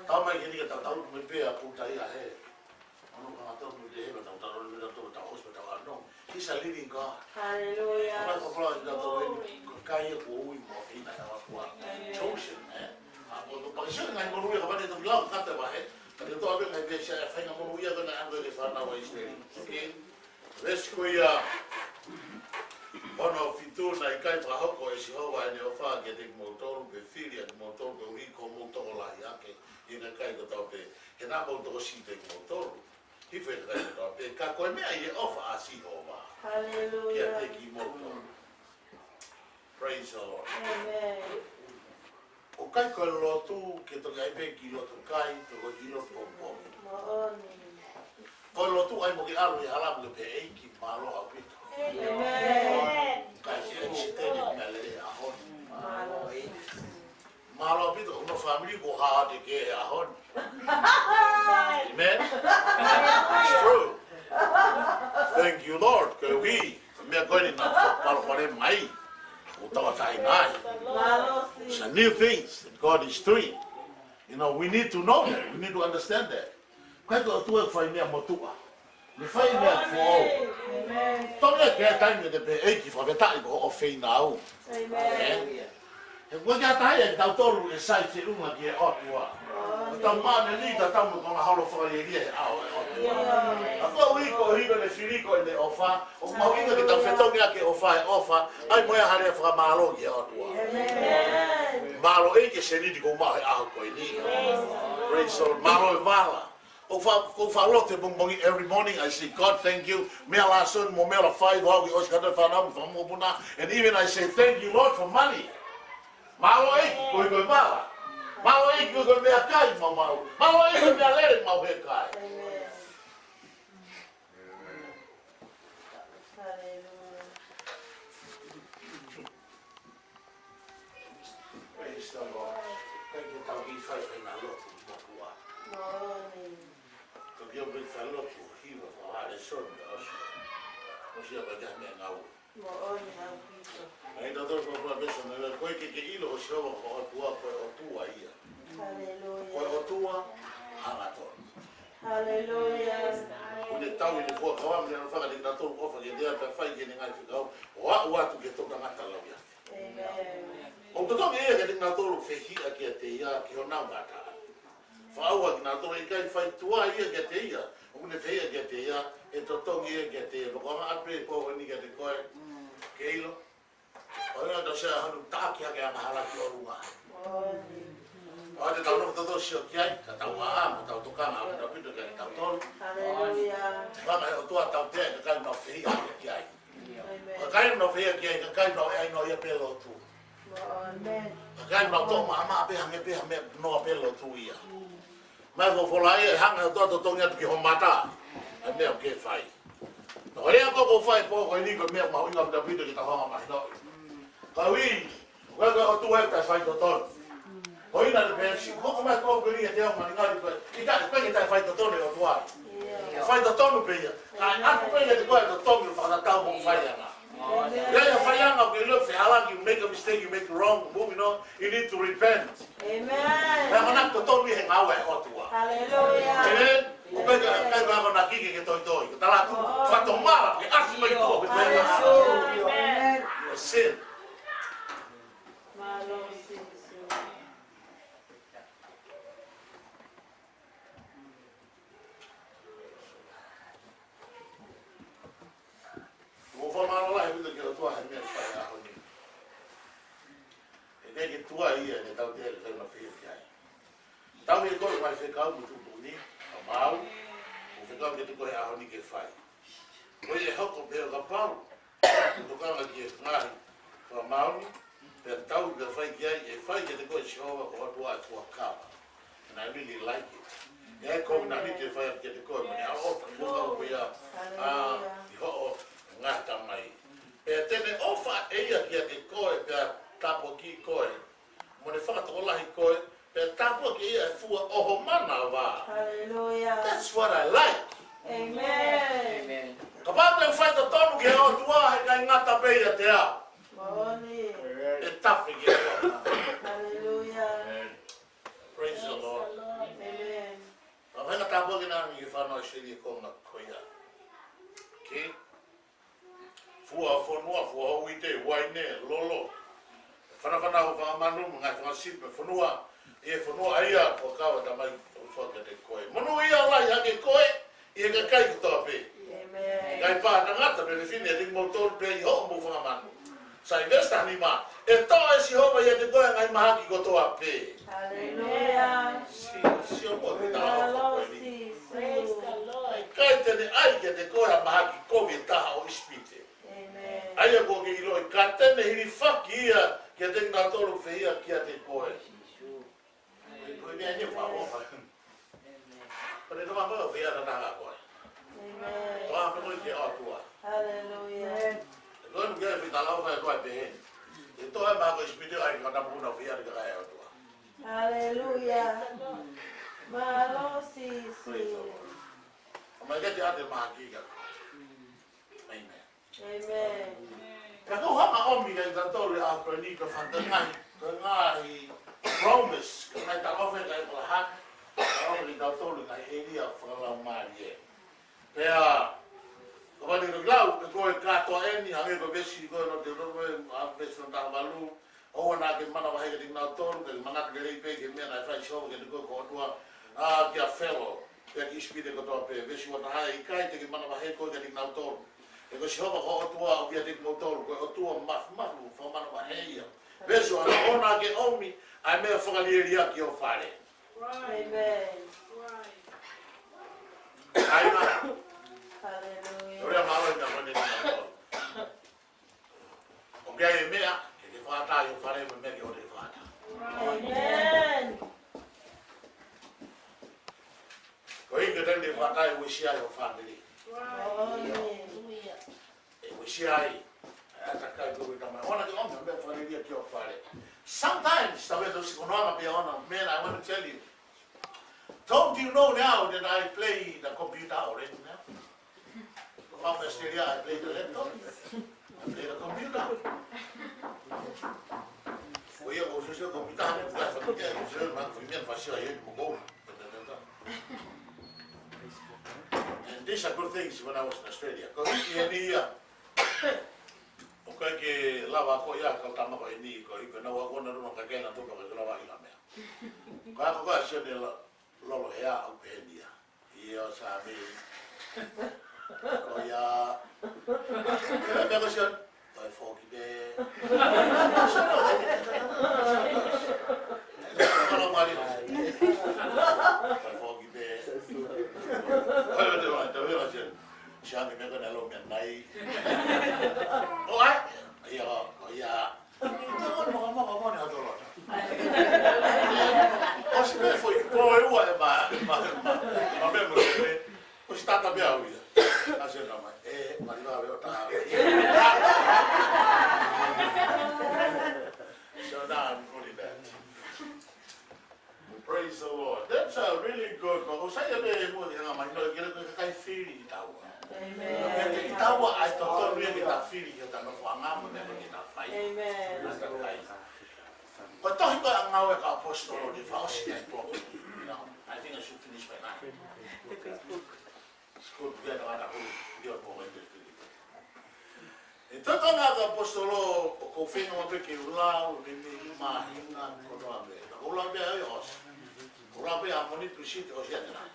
Tau mai ke ni ka tau tau mai pē ʻa Pita ia he. Ono ka tau mai pē he ka tau tau mai pē tau tau ʻosi pē tau ano. He's a living God. Hallelujah. Ka ko e folofola ʻa e ʻOtua ʻoku ʻikai ʻoku ui mo ʻofeina ʻe he ʻOtua. Amen. Chosen, ē? ʻA ko e tau pakisio ngaahi monūʻia ka vane tau lau kata vahe. Ka te toa pē ngaahi veesi ʻa e faʻahinga monūʻia ko ena ʻa e fānau ʻa ʻIsileli. Okay? Veesi ko ia ono fitu, naʻe ʻikai fakahoko ʻe Sihova ʻene ʻofa kiate kimoutolu, pe fili ʻa kimoutolu, koeʻuhi ko hoʻomou tokolahi hake ʻi he kakai kotoa pē, he naʻa mou tokosiʻi pē kimoutolu. Hifo ʻi he kakai kotoa pē, ka ko e meʻa ʻi he ʻofa ʻa Sihova Hallelujah. Kiate kimoutolu. Praise the Lord. Amen. ʻOku ʻikai ko e lotu ke toki ʻai pē ki lotu kai, pe ko e ki lotu poupou. Moʻoni. Ko e lotu ʻai mo ke ʻalu ʻi he hala mo ke pehē, ʻEiki, mālō ʻaupito. Amen. Kae ke ʻai siteni meʻa lelei ʻaho ni. Mālō. Mālō ʻaupito, hono fāmili kuo hā atu ki he ʻaho ni. Amen. It's true. Thank you, Lord. Koeʻuhi ko e meʻa ko eni naʻe palopalema mai. ʻOku tau ʻi ai nai. It's a new things that God is doing. You know, we need to know that. We need to understand that. ʻIkai ko e ʻOtua ʻoku fai meʻa motuʻa. Naʻe fai meʻa foʻou. Amen. Tau ia ke taimi te pehē, ʻEiki, fakafetaʻi ko hoʻo ʻofeina au. Amen. Ē? He ʻoku ʻikai ke ʻi ai ha taha ia ʻiate kitautolu ʻe sai feʻunga ki he ʻOtua. ʻOku tau maʻu ʻene lī, tau maʻu ko e ngaahi holo fakalielia he ʻao ʻo e ʻOtua. ʻA ia ko e hiko, hiko ʻene fili ko ʻene ʻofa. ʻOku mahuʻinga ke tau fetongi ʻaki e ʻofa, e ʻofa. ʻAi mo e hā, lea fakamālō ki he ʻOtua. Mālō ʻEiki e seniti kuo u maʻu he ʻaho ko eni. Praise the Lord. Mālō e vala. ʻOku ou fa-, ʻoku ou faʻa lotu he pongipongi, every morning I say, "God, thank you." Meʻa last one mo meʻa last five, ʻoku ou ʻosi kātoa e fānau mo e fanga mokopuna. And even I say, "Thank you, Lord, for money." Mālō ʻEiki, koeʻuhi ko e vala. Mālō ʻEiki, koeʻuhi ko e meʻakai ʻoku mau maʻu. Mālō ʻEiki, ko e meʻalele ʻoku mau heka ai. Praise the Lord. Thank you, tau kiʻi fai, fai ha lotu mo kua. Tau kiʻi ʻomi ha lotu, hiva, ko e lēsoni, ʻosi. ʻOsi ʻa e meʻangāue. Moʻoni ʻaupito. ʻAi, tau tau fua fua pesa na, ko e ke ke ʻilo ʻo Sihova ko e ʻOtua, ko e ʻOtua ia. Haleluia. Ko e ʻOtua hangatonu. Haleluia. ʻOku ne tauhi ʻene fuakava, mo ne ʻofa kiate kinautolu ʻoku ʻofa kiate ia, pea fai ki heʻene ngaahi fekau, ʻo aʻu atu ki he toʻutangata lauiafe. ʻĒmeni. ʻOku totongi ia kiate kinautolu ʻoku fehiʻa kiate ia, ki honau ngataʻanga. Fakaʻauha kinautolu, ʻikai fai tuai ia kiate ia ʻoku ne fehiʻa kiate ia, ʻe totongi ia kiate ia. Pea ko e anga ʻapi pō eni kiate koe, ke ʻilo. ʻOua naʻa tau sio hano taʻaki hake angahala ki ʻolunga. ʻOua te tau nofo tautolu ʻo sio ki ai, ka tau ʻā mo tau tokanga ʻaupito kiate kitautolu. Haleluia. Fanga he ʻOtua tau pea e kakai ʻoku nau fehiʻa ki ai. ʻĒmeni. Kakai ʻoku nau fehiʻa ki ai, kakai ʻoku nau ʻai noa ia pē lotu. ʻĒmeni. Kakai ʻoku nau toʻo maʻamaʻa pē hangē pē ha meʻa noa pē lotu ia. Mai folofola ia ʻe hanga ʻe he ʻOtua ʻo totongi atu ki ho mata ʻa e meʻa ʻoku ke fai. Ko e lea ko ē ʻoku ou fai pō ko eni ko e meʻa mahuʻinga ʻaupito ke tau hanga ʻo mahinoʻi. Ka ui, ko e ʻOtua ʻoku taʻefaitotonu. Ko ia naʻe pehē, siʻi hoko mai ko ē ko eni ʻiate au, malingali ko ē. ʻIkai, ʻikai ke taʻefaitotonu e ʻOtua. ʻOku faitotonu pē ia. Ka ʻoku ʻikai ke te koe totongi ʻo fakatatau mo e faiʻanga. Amen. Ia, ia faiʻanga, ʻoku ke ʻilo, fehālaaki, you make a mistake, you make wrong, moving on, you need to repent. Amen. Pea ko e totonu ia he ngāue ʻa e ʻOtua. Hallelujah. Amen. ʻOku ʻikai ke, ʻikai ke akonaki ke ke toitoi. Ko e tala atu, fakatomala, ke ʻasi mai tuʻa, ke faiʻanga. Hallelujah. Amen. You are sin. Mālō Sīsū. ʻOku ou fakamālō lahi ʻaupito ki he ʻOtua he meʻa ʻoku fai he ʻaho ni. ʻE ʻikai ke tuai ia ʻene tautea ke fai mafai ki ai. Tauhi ʻe koe ʻa e ngaahi fekau mo e tuʻutuʻuni ʻa maau, ʻoku fekau kiate koe he ʻaho ni ke fai. Ko ia ʻe hoko pē ʻo kapau ʻoku tokanga ki he ngaahi fakamāu ni, pea tau pea fai ki ai, ʻe fai kiate koe ʻe Sihova ko e ʻOtua ʻa e fuakava. And I really like it. ʻE ʻai ko e ngaahi te fai kiate koe, mo ne ʻaloʻofa, fuakava ko ia, ʻa, ʻi hoʻo ngaahi tamai. Pea te ne ʻofa ʻe ia kiate koe, pea tāpuakiʻi koe, mo ne fakatokolahi koe, pea tāpuakiʻi ʻa e fua ʻo ho manava. Hallelujah. That's what I like. Amen. Amen. Kapau te u faitotonu ki he ʻOtua, he ʻikai ngata pē ʻiate au. Moʻoni. ʻE tafe ki he ʻOtua. Hallelujah. Amen. Praise the Lord. Amen. Ka fainga tāpuaki na ni ke fānau ʻi he konga ko ia. Okay? Fua fonua, fua uite, uaine, lolo. Fanafana ho fanga manu, mo e ngaahi fanga sipi, fonua. ʻI he fonua ʻa ia, ko e kava tamai, ʻofa kiate koe. Monūʻia lahi hake koe ʻi he kakai kotoa pē. Amen. Kae pehē ʻe he tangata pē mo e fefine, ʻa kimoutolu pē ʻi hoʻomou fanga manu. Saivesi taha nima. ʻE toʻo ʻe Sihova ʻiate koe ʻa e ngaahi mahaki kotoa pē. Hallelujah. Si-, sio mo e tala ʻofa ko eni. Mālō Sīsū. Praise the Lord. ʻIkai te ne ʻai kiate koe ha mahaki kovi ʻe taha ʻo ʻIsipite. Amen. ʻA ia kuo ke ʻiloʻi, ka te ne hilifaki ia kiate kinautolu ʻoku fehiʻa kiate koe. Ko e meʻa ni ʻoku fakaʻofa. Ko e tokanga ko ē ʻoku fehiʻa tatau koe. Amen. Tokanga pē koe ki he ʻOtua. Hallelujah. ʻE koe nu ke fai tala ʻofa ʻe koe pehē ni. ʻE toʻo e mahaki ʻo ʻIsipite ʻai ki he kau mokopuna ʻoku fehiʻa ki he ʻOtua. Hallelujah. Mālō Sīsū. Praise the Lord. ʻOmai ke te ate mahaki kia koe. Amen. Amen. Ka ko e hanga ʻomi kiate kitautolu ʻa e ʻaho ko eni ko e fanga ngaahi, ko e ngaahi promise, ko e ngaahi tala ʻofa kia ʻĒpalahame, ʻomi kiate kitautolu ngaahi ʻēlia fakalaumālie. Pea, ko e fanga lau, ko e kātoa eni, hangē ko e veesi ko ē ʻo Teutalōnome, ʻa e veesi hono taha valu, ʻOua naʻa ke manavahē kiate kinautolu, ka ke manatu lelei pē ki he meʻa naʻe fai ʻe Sihova kiate koe ko ho ʻOtua, ʻa, kia Felo, pea ki ʻIsipite kotoa pē. Veesi uataha, ʻe ʻikai te ke manavahē koe kiate kinautolu. He ko Sihova ko ho ʻOtua ʻoku ʻiate kimoutolu, ko e ʻOtua mafimafi mo fakamanavahē ia. Veesi uaono, ʻoua naʻa ke ʻomi ʻa e meʻa fakalieliá ki ho fale. Amen. ʻAi na. Hallelujah. ʻOku lea mālohi e meʻa ko eni kinautolu. ʻOku ʻi ai e meʻa ke ke fakaʻatā ʻi ho fale mo e meʻa ke ʻoua te ke fakaʻatā. Amen. Ko e ʻuhinga e taimi te ke fakaʻatā, ʻe uesia ai ho fāmili. Amen. ʻE uesia ai ʻa e ʻātakai ko ē ʻoku ke ʻomai. ʻOua naʻa ke ʻomi ha meʻa fakalielia ki ho fale. Sometimes, tau e tau sikonoanga pē ʻona, man, I want to tell you. Don't you know now that I play the computer already now? From Australia, I play the laptop. I play the computer. Ko ia ko e sio computer, ko e sio ma, ko e meʻa fasia ia mo ko. And these are good things when I was in Australia. Ko e ʻuhinga ia, ʻoku ʻikai ke lava ko ia kau tama ko eni, ko e ʻuhinga naʻa ku ʻalu ʻo nofo ʻi he kakai naʻe tupu, ʻikai ke lava ʻilo ha meʻa. Ko e ako ko ē ʻa Sione Lo-, Lolohea ʻoku pehē ni ia. ʻIo, Sami. Ko ia. Ko e meʻa ko Sione, toe foki pē. Ko e meʻa ko Sione. Toe foki pē. Ko ia, te wa, te wa, Sione. Sione, meʻa ko ena lo meʻa nai. ʻO ʻai. ʻIo, ko ia. Moka, moka, moka, moka, moka, moka. ʻOsi pē foʻi, ko e ua e ma, ma, ma, ma, me mo le. ʻOsi tata pē au ia. ʻAsi na mai. E, mali vave o ta. So now I'm good in that. Praise the Lord. That's, uh, really good. But ʻoku sai ia pē mo e hanga mai, no, ke le kakai fili kitaua. Amen. Ke te kitaua ʻai totonu ia ke ta fili ki hota nofoʻanga mo e meʻa ke ta fai. Amen. Ko e tohi ko ē ʻa Ngāue ʻa e kau ʻAposetolo ʻoku fakaʻosi ai e pō. You know, I think I should finish by nine. It's good to get on a whole, ʻio, pō mai te fili. ʻI he Tokanga ʻa e kau ʻAposetolo, ʻoku ou feinga pē ke u lau, meimei māhina kotoa pē. Ka ʻoku ou lau pē ʻa e ʻosi. ʻOku ou lau pē ʻa Moni Tuʻisite ʻosi ʻanenai.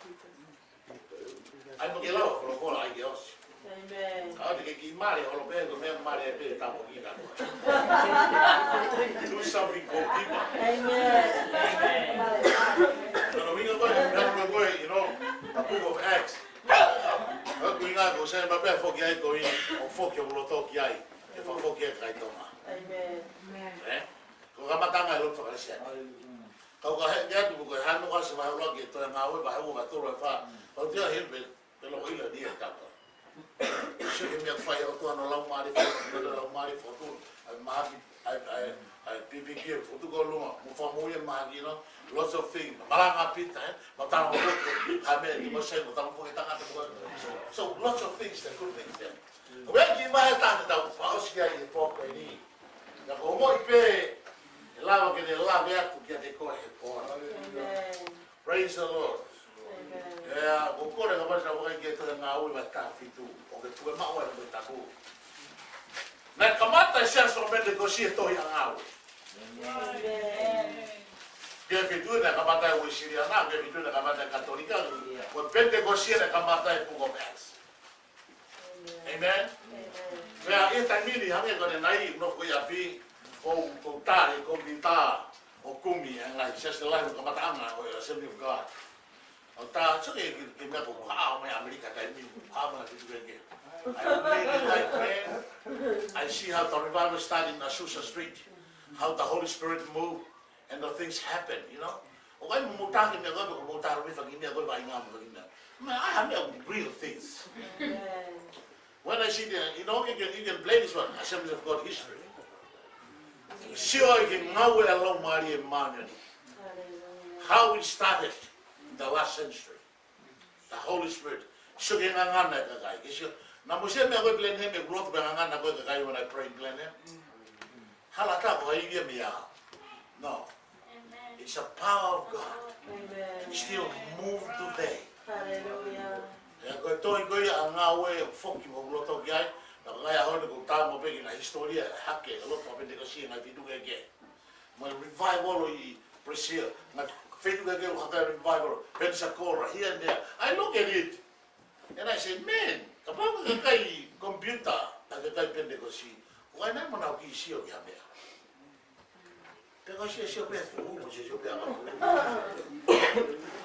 ʻAi mo ke lau, folofola ʻai ke ʻosi. Amen. Ka ʻoua te ke kiʻi male, holo pē, ko e meʻa male pē, tau ki ka. Do something, goalkeeper. Amen. Amen. Ka no minga ko e, ko e, you know, the book of Acts. Ko e ʻuhinga ko e sai ma pea foki ai ko ē, ʻo foki ʻo loto ki ai, ʻe fakafoki ai kakai Tonga. Amen. Eh? Ko e kamataʻanga e lotu faka-Kalisitiane. Kau ka he, ke atu ko e hano ka se vahe ʻuluaki e tohi Ngāue, vahe ua, vahe tolu, vahe fā. Kau tia hili pē, pē loko ila ni e kapa. Sio ki he meʻa fai ʻa e ʻOtua, hono Laumālie, fai ʻa e Laumālie, fotu, ʻa e mahaki, ʻa e, ʻa e, ʻa e pipiki, fotu ko luma, mo fakamoʻui e mahaki, you know, lots of things. Malanga Pita, eh? Mo tala mo fotu, ha meʻa ni mo sai, mo tala mo fotu tangata mo. So, so lots of things, the good things there. Ko e kiʻi vahe ʻe taha te tau fakaʻosi ai e pō ko eni. Ka ʻoku ou ongoʻi pē ʻe lava ke ne lave atu kiate koe he pō ni. Amen. Praise the Lord. Amen. ʻIo, ʻoku ou kole ka mata vakai ki he tohi Ngāue vahe taha fitu. ʻOku ke tuku e maʻu ai mo taku. Naʻe kamata e Siasi ʻo Penitekosi he tohi ʻa Ngāue. Amen. Vahe fitu naʻe kamata e Uēsiliana, vahe fitu naʻe kamata e Katolika, ko e Penitekosi naʻe kamata e Book of Acts. Amen. Amen. Pea ʻi he taimi ni hangē ko ʻanenai, nofo ko ia ʻi ʻapi, ʻoku ou, ʻoku ou tali, ʻoku ou mita, ʻo kumi, ʻa e ngaahi siasi lahi ʻo e kamataʻanga ʻo e Assembly of God. ʻOku ou tali, so ke, ke, ke meʻa ko ē ʻoku haʻu mei ʻAmelika taimi ni, ʻoku haʻu mei he fitu kehekehe. I really like, man. I see how the revival started in Azusa Street, how the Holy Spirit moved. And the things happen, you know. ʻOku ʻi ai mo e motuʻa ke meʻa ko ē, ko e motuʻa ʻoku fai e meʻa ko ē, vaʻinga mo e meʻa. Man, I have real things. Amen. When I see the, you know, you can, you can play this one, Assemblies of God history. Sio ki he ngāue ʻa e Laumālie Māʻoniʻoni. Hallelujah. How it started in the last century. The Holy Spirit. Sio ki he ngangana e kakai. Ke sio. Naʻa mo sio meʻa ko ē Blenheim, ʻeku lotu pē ngangana ko ē kakai when I pray in Blenheim. Hala ta ko hai ia mea. No. Amen. It's a power of God. Amen. It still move today. Hallelujah. ʻIo ko e tohi ko ia ʻa Ngāue ʻoku foki mo loto ki ai. Naʻa ko e ngaahi ʻaho ni ʻoku tau mo peki na hisitolia hake, lotu ʻa Penitekosi ngaahi fitu kehekehe. Mo e revival ʻi Brazil. Ngaahi feituʻu kehekehe ʻoku hanga ʻe he revival. Pensacola, here and there. I look at it. And I say, man, kapau ko e kakai computer ʻa e kakai Pentecost, ʻoku ʻi ai nai mo nau kiʻi sio ki ha meʻa? Pea ko e sio, sio pē fuʻu, mo sio, sio pē ʻa e fuʻu.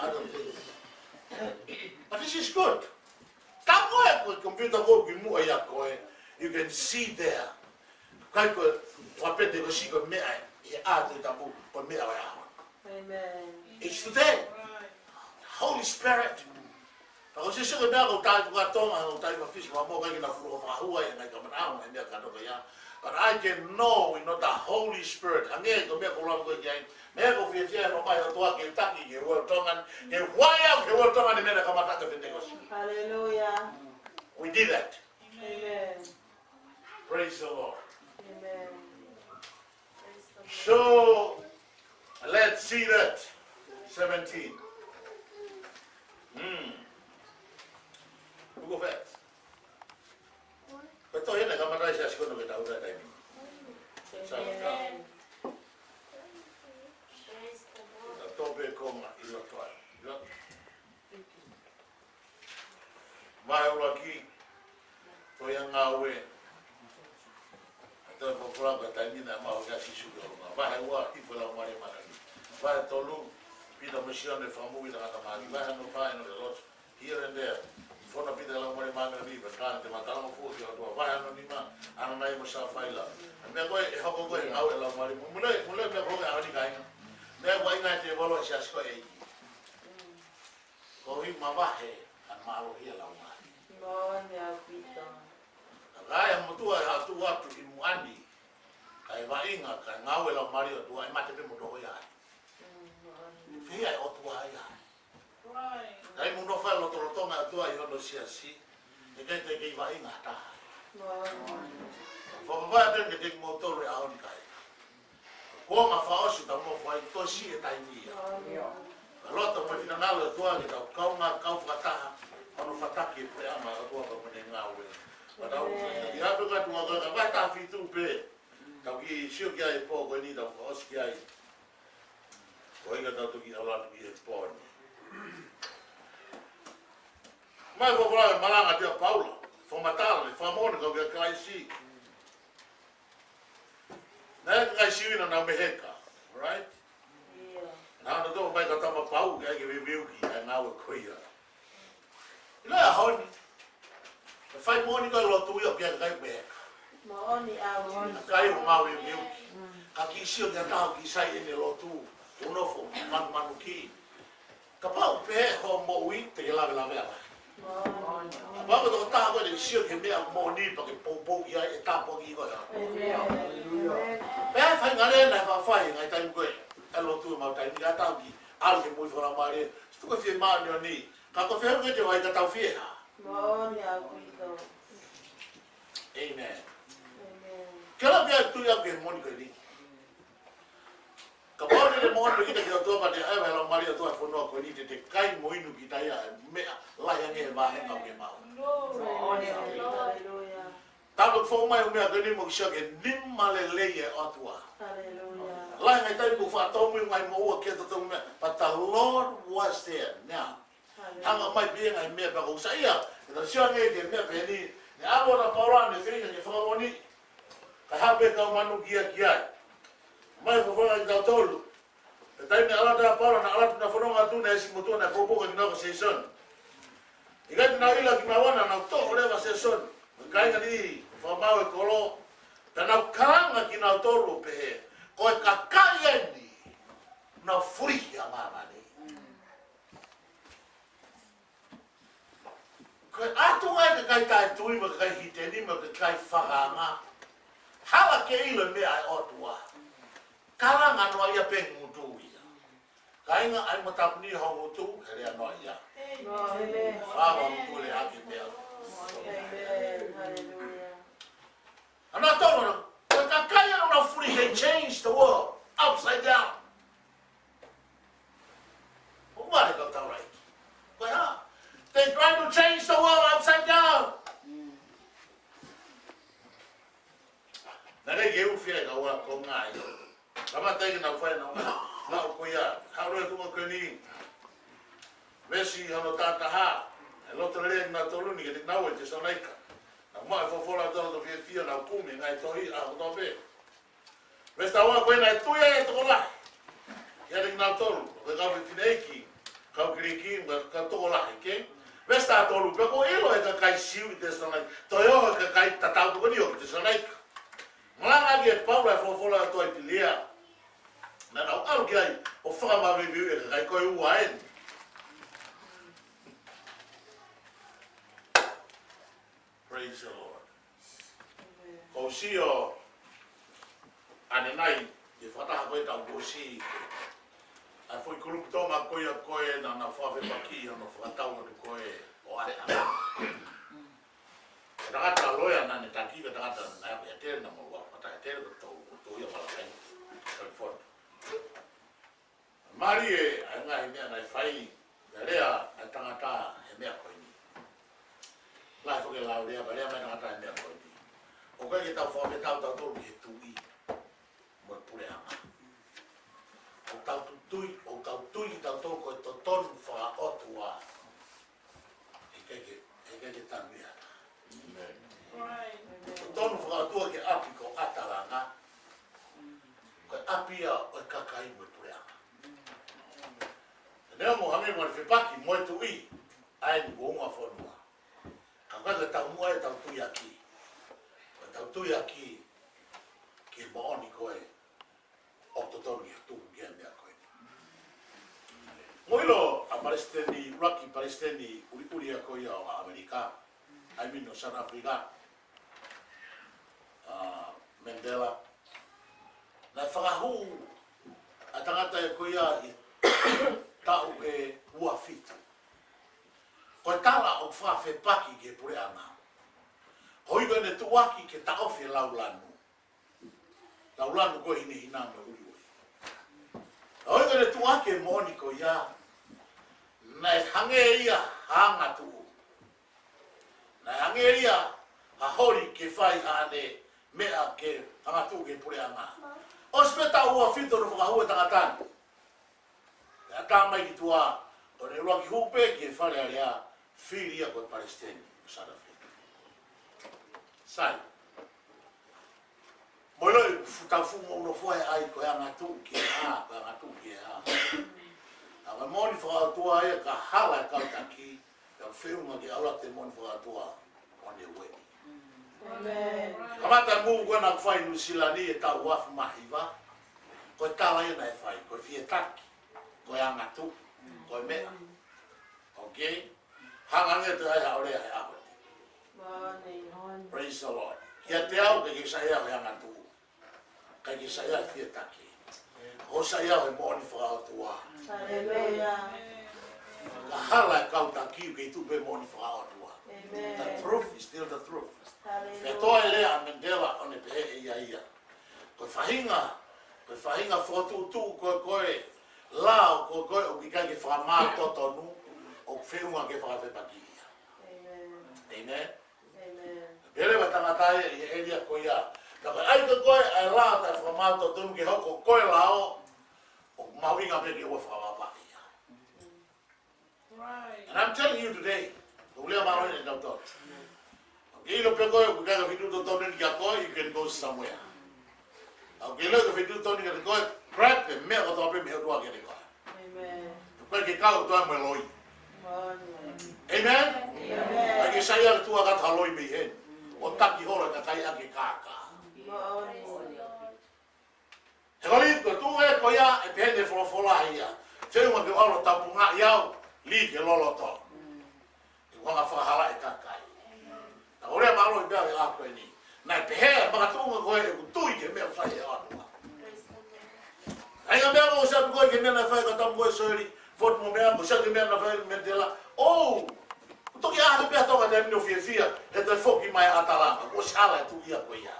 I don't think. But this is good. Ka ko e, ko e computer ko ē ki muʻa ʻia koe, you can see there. Kai ko e, ko e Pentecost ko e meʻa ē, ʻi he ʻaho Tohi Tapu, ko e meʻa ʻo e ʻaho. Amen. It's today. Holy Spirit. Ka ko e sio, sio ko e meʻa ko e tai fuka Tonga, ko e tai fuka Fisi, ma mo kai kina fulu fakahua ʻi he ngaahi kamataʻanga, ʻi he meʻa kātoa ia. But I can know we know the Holy Spirit. Hangē ko e meʻa ko e lau ko ē ki ai. Meʻa ko e fiefia ʻa e ʻOtua ke taki ki he world Tongan, ke wai au ki he world Tongan ʻi he meʻa naʻe kamata ʻaki e Pentecost. Hallelujah. We did that. Amen. Praise the Lord. Amen. So, let's see that. Seventeen. Hmm. Book of Acts. Ko e tohi eni naʻe kamata ai e Siasi ko eni ke tau ʻi ai he taimi ni. Sa ka. Amen. Praise the Lord. Ka tope ko ma ila toa. Ila. Vahe ʻuluaki, tohi ʻa Ngāue. ʻA e tohi folofola ko e taimi naʻe maʻu ai ʻa Sīsū ki ʻolunga. Vahe ua, hifo e Laumālie Māʻoniʻoni. Vahe tolu, Pita mo Sione fakamoʻui ʻa e tangata mali. Vahe hono fā, ʻi he lotu. Here and there. Fonu ʻa Pita he Laumālie Māʻoniʻoni, pea tala te ma talangofua ki he ʻOtua. Vahe hono nima, ʻAnanaia mo Safaila. ʻA e meʻa ko ē, ʻe hoko ko ē, ngāue ʻa e Laumālie. Mou lea, mou lea, meʻa ko ē, ʻaho ni kāinga. Meʻa ko ē ʻa e ngaahi tēvolo ʻa e siasi ko ē ʻi he ʻEiki. Ko e ʻuhi mavahe ʻa e mālohi ʻa e Laumālie. Moʻoni ʻaupito. Ka ʻi ai ha motuʻa ʻe hā atu ʻi muʻa ni, kae vaʻinga, kae ngāue ʻa e Laumālie ʻo e ʻOtua, ʻe mate pē mo toho ia ai. Mm, moʻoni. Fēfē ʻa e ʻOtua ia ai? Right. Kae mou nofo ʻi he lotolotonga ʻo e ʻOtua ʻi hono siasi, ʻe ʻikai te kei vaʻinga ha taha. Moʻoni. Fakavaʻe atu eni kiate kimoutolu he ʻaho ni kāinga. Ko e ngaahi fakaʻosi ʻetau nofo ai, tosi e taimi ia. Ka loto mo e finangalo ʻo e ʻOtua ke tau kaungā kau fakataha, hono fataki e puleʻanga ʻo e ʻOtua pea mo ʻene ngāue. Pea tau, ʻi he ʻapi ka tuʻu ʻa e vahe taha fitu pē, tau kiʻi sio ki ai he pō ko eni, tau fakaʻosi ki ai. Ko e ʻuhi ka tau toki ʻalu atu ki he pō ni. Mai folofola e malanga ʻa Paula, fakamatala, fakamoʻoni kau kia Kalaisi. Naʻe ʻi ai e kakai Siu naʻa nau meheka, right? Naʻa nau tō mai ka tama pau, ke ʻai ke veuveuki ʻa e ngāue ko ia. ʻIlo e ʻaho ni, ʻe fai moʻoni ko e lotu ia ʻoku ʻi ai e kakai meheka. Moʻoni ʻaupito. Kakai ʻoku nau veuveuki. Ka kiʻi sio ki ha taha ʻoku kiʻi sai ʻene lotu, ʻoku nofo manumanuki. Kapau pē hoʻo moʻui te ke lavelave ala. Kapau ko e tokotaha koe te ke sio ki he meʻa moʻoni pea ke poupou ki ai, ʻe tāpuakiʻi koe. Pea fai ngale na fafai ngaahi taimi ko ē ʻa e lotu ʻemau taimi ka tau ki ʻalu ki he moʻui fakalaumālie. Tuku e fiemāʻoniʻoni. Ka ko e fehuʻi ko ē te u ʻai ka tau fie hā? Moʻoni ʻaupito. Amen. Amen. Ke la pia tui au ki he moʻoni ko eni. Kapau te te moʻoni kita ki he ʻOtua pea te ʻai ʻa e Laumālie ʻo e ʻOtua he fonua ko eni te te kai mo inu kita ia he meʻa lahi ange he vāhenga ʻoku ke maʻu. Hallelujah. Talu fou mai ʻo meʻa ko eni mo ke sio ki he nima lelei ʻa e ʻOtua. Hallelujah. Lahi ange taimi ʻoku faʻa tōmui ngaahi moʻua ki he tōmui meʻa. But the Lord was there. Now, hanga mai pē ia ngaahi meʻa pea ʻoku saiʻia. Ke tau sio ange ki he meʻa pehē ni. Ne ʻalu ʻa Paula ne feinga ke fakamoʻoni. Ka hape kau manukia ki ai. Mai fakafofonga kitautolu. He taimi naʻe ʻalu atu ai ʻa Paula, naʻe ʻalu atu naʻe fononga atu naʻe ʻi ai e siʻi motuʻa naʻe poupou ka kinaua ko Sēsoni. ʻIkai te nau ʻilo kinaua naʻa nau toʻo leva ʻa Sēsoni. Mo e kāinga ni, fakamaau e kolo. Ka nau kalanga kinautolu ʻo pehē, ko e kakai eni, nau fulihi ʻa māmani. Ko e ʻatu ai kakai taʻetui mo e kakai hiteni mo e kakai fakaanga. Hala ke ʻilo e meʻa ʻa e ʻOtua. Kalanga noaʻia pē ngutu ia. Kāinga ʻai mo tāpuni ho ngutu, he lea noaʻia. Amen. Fā mo ngutu le ake meʻa. Amen. Hallelujah. Ana tolo na, ko e kakai ʻoku nau fulihi, they change the world upside down. ʻO vale kau tau rai. Ko e hā? They trying to change the world upside down. Naʻe ʻikai ke u fie kau a ko ngai. Kamata ke na Ko e tuʻunga ko eni, veesi hono taha taha, ʻe loto lelei kinautolu ni kiate kinaua ʻi Tesalonaika. Naʻa nau maʻu e folofola ʻa e loto fiefia, naʻa nau kumi e ngaahi tohi ʻa e kotoa pē. Veesi taha ua, ko ia naʻe tui ai e tokolahi kiate kinautolu, ko e kau fineʻeiki, kau Kiliki, mo e kau tokolahi, ke? Veesi taha tolu, pea kuo ʻilo ʻe he kakai Siu ʻi Tesalonaika, toe ʻi ai e kakai tatau pē ko eni ʻoku ʻi Tesalonaika. Malanga ʻaki ʻe Paula e folofola ʻa e ʻOtua ʻi Piliai. Naʻa nau ʻalu ki ai ʻo fakamāveiveiuʻi e kakai, ko e ua eni. Praise the Lord. Ko e sio ʻanenai, ʻi he fakataha ko ē ʻetau kuo ʻosi, ʻa e foʻi kulupu tōmā ko ia ko ē naʻa nau fakafepaki ʻi hono fakatau atu ko ē ʻo ʻAtalanga. Ko e tangata loea naʻa ne taki, ko e tangata naʻe ʻi ai e tele naʻa mo ua, fakataha e tele ko e tau, ko e tau ia Malakai, Kalifoto. Mālie ʻa e ngaahi meʻa naʻe fai, naʻe lea ʻa e tangata he meʻa ko eni. Lahi foki e lau lea, pea lea mai e tangata he meʻa ko eni. ʻOku ʻikai ke tau fakafetau tautolu ki he tuʻi mo e puleʻanga. ʻOku tau tu-, tui, ʻoku tau tui kitautolu ko e totonu fakaʻotua. ʻIkai ke, ʻikai ke tanu ia. Amen. Totonu fakaʻotua ki he ʻapi ko ʻAtalanga. Ko e ʻapi ia ʻo e kakai mo e puleʻanga. Neongo hangē ʻoku ne fepaki mo e tuʻi, ʻa e kuonga fonua. Ka ko e taumuʻa ʻetau tuiaki. Ko ʻetau tuiaki ki he moʻoni ko ē ʻoku totonu ke tuku ki ai e meʻa ko ē. Mou ʻilo ʻa e palesiteni, ʻuluaki palesiteni ʻuliʻuli ia ko ia ʻo ʻAmelika, I mean ʻo South Africa, ʻa Mandela. Naʻe fakahū ʻa e tangata ia ko ia ʻi he taʻu ʻe ua fitu. Ko e tala ʻoku fakafepaki ki he puleʻanga. Ko ia ko ʻene tuʻuaki ke taʻofi e laulanu. Laulanu ko e hinehina mo e ʻuliʻuli. Ka ʻo ia ko ʻene tuʻuaki e moʻoni ko ia, naʻe hangē ia ha angatuʻu. Naʻe hangē ia ha holi ke fai haʻane meʻa ke angatuʻu ki he puleʻanga. ʻOsi pē taʻu ua fitu hono fakahū e tangata ni. Pea tā mai ki tuʻa, ʻo ne ʻuluaki hū pē ki he Fale Alea, fili ia ko e palesiteni ʻo South Africa. Sai. Mou ʻilo ʻoku fuʻu tau fuʻu moʻunofua he ʻai ko e angatuʻu ki he hā, ko e angatuʻu ki he hā. Ka ko e moʻoni fakaʻotua ia ka hala e kau taki, pea feʻunga ke ʻalu atu e moʻoni fakaʻotua ʻo ne ueʻi. Amen. Kamata e mou ko ē naʻe fai ʻi Nuʻu Sila ni he taʻu ua afe mā hiva, ko e tala ia naʻe fai, ko e fie taki, ko e angatuʻu, ko e meʻa. Okay? Hangē ko e tala ʻa e ʻOtua he ʻaho ni. Amen. Praise the Lord. Kiate au ʻoku ʻikai ke u saiʻia he angatuʻu. ʻIkai ke u saiʻia he fie taki. ʻOku ou saiʻia he moʻoni fakaʻotua. Hallelujah. Ka hala e kau taki ʻoku kei tuʻu pē moʻoni fakaʻotua. Amen. The truth is still the truth. Hallelujah. Pea toe lea ʻa Mandela ʻo ne pehē ʻe ia ia. Ko e faʻahinga, ko e faʻahinga fokotuʻutuʻu ko ē, ko e lao ko ē, ko ē ʻoku ʻikai ke fakamātotonu, ʻoku feʻunga ke fakafepaki ia. Amen. Amen. Amen. Pehē leva e tangata ia ʻi he ʻēlia ko ia. Ka ko e ʻai ko ē ʻa e lao taʻe fakamātotonu ke hoko ko e lao, ʻoku mahuʻinga pē ke ua fakavapaʻi ia. Right. And I'm telling you today, ʻoku ou lea mālōlō ʻi he tau tau. ʻOku ke ʻilo pē koe, ʻoku ʻikai ke feituʻu totonu eni kia koe, you can go somewhere. ʻOku ke ʻilo ʻoku ke feituʻu totonu kiate koe, grab e meʻa kotoa pē mei he ʻOtua kiate koe. Amen. ʻOku ʻikai ke kau ʻOtua mo e loi. Amen. Amen? Amen. ʻIkai ke saiʻia ke tuʻu ʻa e kata loi mei heni. ʻO taki holo e kakai ʻaki e kākā. Amen. He ko e lī ko e tuʻu ē ko ia ʻe pehē ʻe he folofola ia. Feʻunga ke u ʻalu ʻo tapungaʻi au, lī ke loloto. ʻE ʻuhinga fakahalaʻi e kakai. Naʻa ku lea mālōlō pē ʻi he ʻaho ko eni. Naʻe pehē ʻe he makatuʻunga ko ē ʻeku tui ki he meʻa fai ʻe he ʻOtua. ʻAi ngā meʻa ko ē ʻoku ou sio atu ko ē ki he meʻa naʻe fai ʻe Katamu ko ē Soeli Foti mo e meʻa, ʻoku ou sio atu ki he meʻa naʻe fai ʻe Mandela. ʻOu, ʻoku toki ʻalu pē ʻa Tonga taimi ni ʻo fiefia, he toe foki mai ʻa ʻAtalanga, kuo ʻosi hala e tuʻi ia ko ia.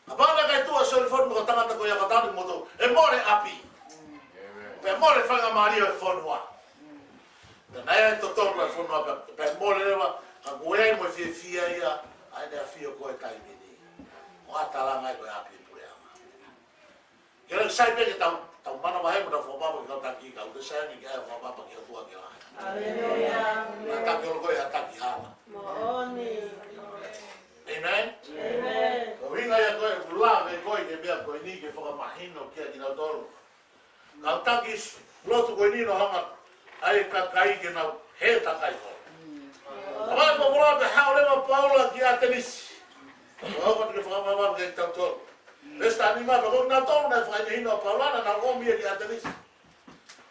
Kapau naʻe ʻikai tuʻu ʻa Soeli Foti mo e kau tangata ko ia ʻo Katamu mo Tonga, ʻe mole ʻapi. Amen. Pea mole faingamālie ʻo e fonua. Pea naʻe totonu e fonua pea, pea mole leva, ka kuo ʻi ai mo e fiefia ia, ʻa ʻEne ʻAfio ko ē taimi ni. Ko ʻAtalanga ia ko e ʻapi e puleʻanga. Ke laka sai pē ke tau Tau manavahē mo tau fakapapauʻi kau taki, ka ʻoku sai ange ke ʻai fakapapauʻi ki he ʻOtua ke lahi. Haleluia. Naʻa taki holo ko e ha taki hala. Moʻoni. Amen? Amen. Ko e ʻuhinga ia ko ē ʻoku lave ko ē ki he meʻa ko eni ke fakamahino kiate kinautolu. Kau taki lotu ko eni naʻa nau hanga ʻo ʻai e kakai ke nau hē takai holo. Ka ʻi he folofola pē haʻu leva ʻa Paula ki ʻAtenisi. Ko e ʻofa ke fakamāmā kiate kitautolu. Veesi taha nima, pea ko kinautolu naʻe fakahinohino ʻa Paula naʻa nau ʻomi ia ki ʻAtenisi.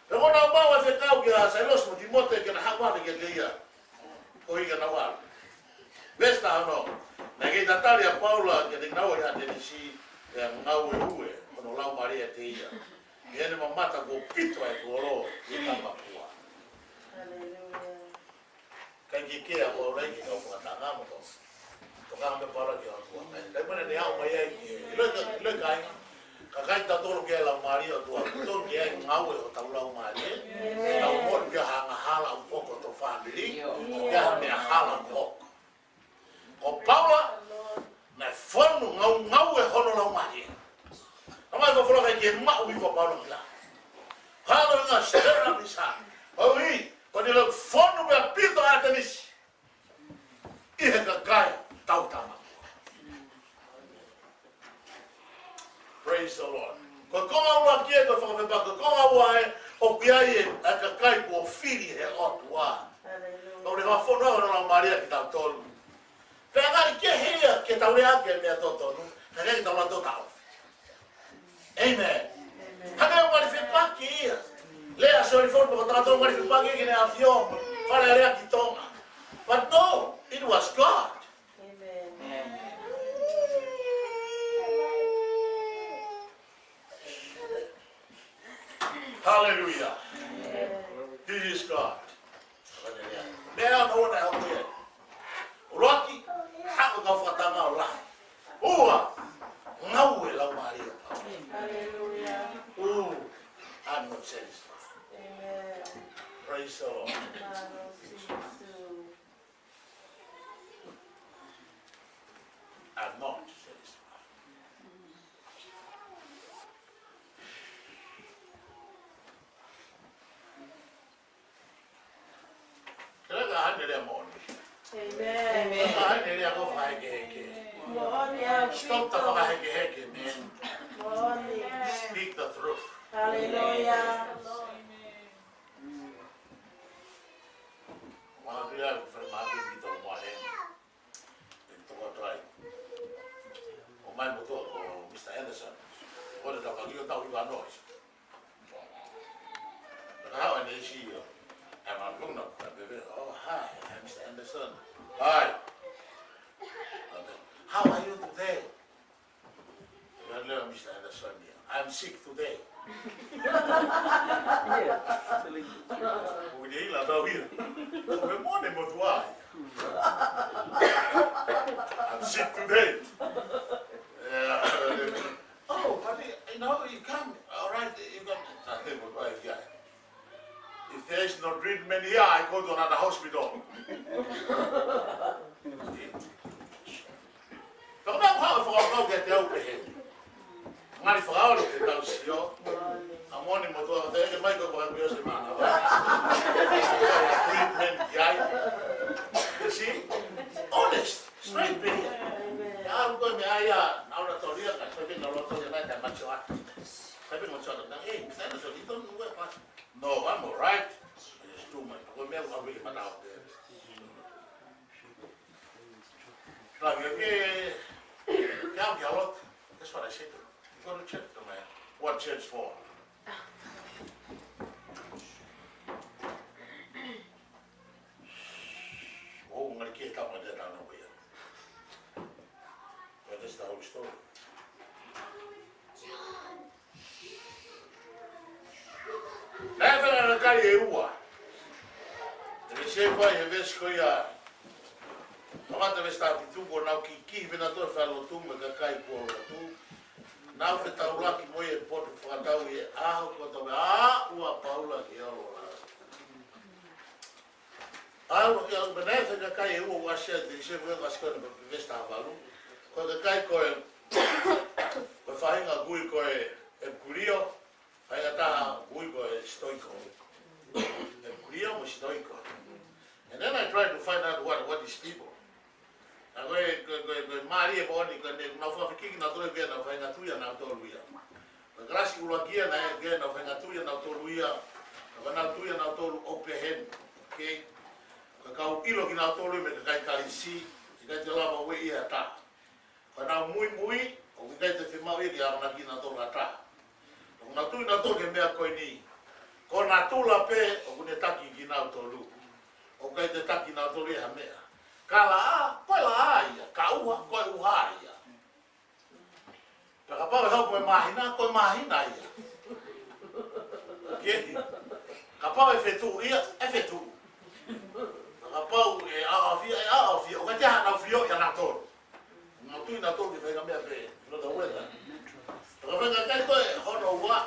Pea ko ʻenau maʻu ʻa e fekau kia Sailosi mo Tīmote ke na haʻu atu kiate ia. Koeʻuhi ke nau ʻalu. Veesi taha ono, naʻe kei tatali ʻa Paula kiate kinaua ʻi ʻAtenisi, pea ngāueue hono laumālie ʻiate ia. Pea ne mamata kuo pito ʻa e kolo ʻi he tama kua. Haleluia. Kae kehe ʻa Paula ia ki he kau fakatanga mo e kau tokanga ʻa Paula ki he ʻOtua. Kae, kae mana ne au mai ai ki he, ʻiloʻi ka, ʻiloʻi kāinga. Ka ʻikai ke tau tolo ki he laumālie ʻo e ʻOtua, tau tolo ki he ngāue ʻo hotau laumālie. Tau mole ki ha angahala ʻoku hoko ʻi hotau fāmili, ki ha meʻa hala ʻoku hoko. Ko Paula, naʻe fonu ngāue hono laumālie. Naʻe ʻomai folofola ke maʻu ʻi Paula ki la. Paula naʻe stir up his heart. Koeʻuhi, ko ʻene lau fonu pē ʻa pito ʻAtenisi ʻi he kakai tauhi tama kua. Praise the Lord. Ko e konga ʻuluaki ē, ko e fakafepaki, ko e konga ua ē, ʻoku ʻi ai e, ʻa e kakai kuo fili ʻe he ʻOtua. Haleluia. Ka ʻoku ne fakafonu hono laumālie kiate kitautolu. Pea ngaahi kehe ia ke tau lea ki he meʻa totonu, ka ʻikai ke tau lava ʻo taʻofi. Amen. Amen. Hangē ʻoku ngali fepaki ia. Lea ʻa Sōlifoni pea ko e tangata ʻoku ngali fepaki ki heʻene ʻAfio, Fale Alea ki Tonga. But no, it was God. Amen. Hallelujah. Amen. This is God. Meʻa ʻoku ne ʻomai. ʻUluaki, haʻu e kau fakatanga ʻo lahi. Ua, ngāue laumālie. Hallelujah. Ooh, I'm not satisfied. Amen. Praise the Lord. Mālō Sīsū. I'm not satisfied. Ke laka hane lea moʻoni. Amen. Amen. Ka hane lea ko e fakahekeheke. Moʻoni ʻaupito. Stop the fakahekeheke, man. Moʻoni. Speak the truth. Hallelujah. Mālō ia, ko e fale mālie ʻi Tolomoa heni. ʻE toko atu ai. ʻOmai mo e tokoua ko Mister Anderson. Ko e tapa ki o tau i vano. But how an issue? I'm a grown up, baby. Oh, hi, I'm Mister Anderson. Hi. How are you today? Well, no, Mister Anderson, yeah. I'm sick today. Yeah, actually. Ko e ʻilo ʻa e tau ia. Ko e mone mo tuai. I'm sick today. Yeah. Oh, but you know, you come. All right, you got. If there is no treatment here, I go to another hospital. Ka ko e meʻa ʻoku ou fakakaukau kiate au pehē. Ngali fakaolo ke tau sio. ʻA moni mo tuai te ke mai ko e fakakuio se mana. Treatment ki ai. You see? Honest. Straight pē. ʻA ko e meʻa ia, naʻa na tolia ka, sai pē naʻa na tolia na ka macho atu. Sai pē macho atu na, eh, sai na so lito nue pa. No, I'm all right. I just do my, ko e meʻa ʻoku ou fili mata o te. Like, okay, yeah, yeah, a lot. That's what I said to him. You go to church, no matter what church for. Oh, I'm gonna get up my dad, I know where. But that's the whole story. Naʻe fai ʻa e kakai ʻe ua. Te ke sio ki he veesi ko ia. Kamata veesi taha fitu, kuo nau kikihi pē nautolu ʻi he falelotu mo e kakai kuo lotu. Nau fetaulaki mo ia ʻi he potu fakatau ʻi he ʻaho kotoa pē, ʻa ʻoua ʻa Paula ke ʻalu ʻo lau. ʻAlu ia, pea naʻe fai ʻe he kakai ʻe ua ʻa e ʻasi ʻa e, te ke sio ki he ʻasi ko ē ʻi he veesi taha valu. Ko e kakai ko ē, ko e faʻahinga kui ko ē ʻEpikūlio, Faingataʻa ui ko e Stoiko. E Kuria mo Stoiko. And then I try to find out what, what is people. Ka ko e, ko e, ko e, ko e mālie moʻoni ko eni, naʻa ku fakafikiʻi kinautolu pea naʻa ku faʻa tui ʻia nautolu ia. Ko e kalasi ʻuluaki ia naʻe, pea naʻa ku faʻa tui ʻia nautolu ia. Ka ko ʻenau tui ʻanautolu ʻoku pehē ni. Okay? Ko e kau ʻilo kinautolu ia mei he kakai Kalisi, ʻikai te lava ʻo ueʻi ia ha taha. Ko ʻenau muimui, ʻoku ʻikai te fiemaʻu ia ke akonaki kinautolu ha taha. ʻOku nau tui nautolu ki he meʻa ko eni. Ko natula pē ʻoku ne taki kinautolu. ʻOku ʻikai te taki kinautolu ia ha meʻa. Ka laʻā, ko e laʻā ia. Ka ʻuha, ko e ʻuha ia. Pea kapau ʻe hoko ko e māhina, ko e māhina ia. Okay? Kapau ʻe fetuʻu ia, ʻe fetuʻu. Pea kapau ʻe ʻaʻafia, ʻe ʻaʻafia. ʻOku ʻikai te ʻi ai haʻanau fio ʻia nautolu. Nau tui nautolu ki he faʻahinga meʻa pē, not the weather. Pea ko e faʻahinga kakai ko ē hono ua.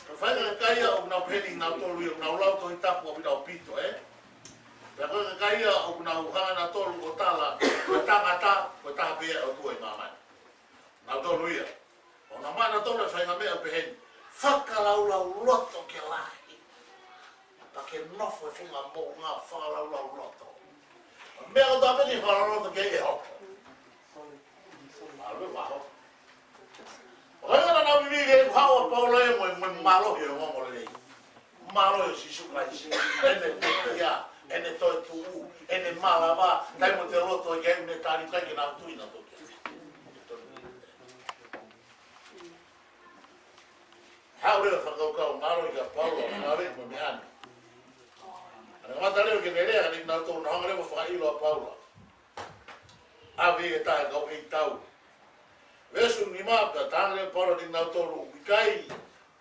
Ko e faʻahinga kakai ia ʻoku nau pehē ni nautolu ia, ʻoku nau lau Tohi Tapu ʻaupito, ʻaupito, ē? Pea ko e kakai ia ʻoku nau hanga nautolu ʻo tala, ko e tangata, ko e taha pē ia ʻa e ʻOtua ʻi māmani. Nautolu ia. ʻOku nau maʻu nautolu e faʻahinga meʻa pehē ni. Fakalaulauloto ke lahi. Pea ke nofo he funga moʻunga fakalaulauloto. Meʻa kotoa pē ke fakalaulauloto ki ai ʻe hoko. Mālō, mālō. ʻO hangē naʻa nau vivili ʻi he haʻu ʻa Paula ia mo e, mo e mālohi ʻo e ongoongolelei. Mālohi ʻo Sīsū Kalaisi. ʻEne pekia, ʻene toetuʻu, ʻene malava, taimi ʻoku te lotu ai ki ai ʻoku ne tali, ʻikai ke nau tui nautolu ki ai. Haʻu leva e fakakaukau mālohi kia Paula, mālohi mo e meʻa ni. ʻA ia kamata leva ke ne lea, ka ne nau tō na hanga leva fakaʻilo ʻa Paula. ʻAve e taha e kau ʻeikitau. Veesi nima, pea talaange leva ʻe Paula kiate kinautolu, ʻoku ʻikai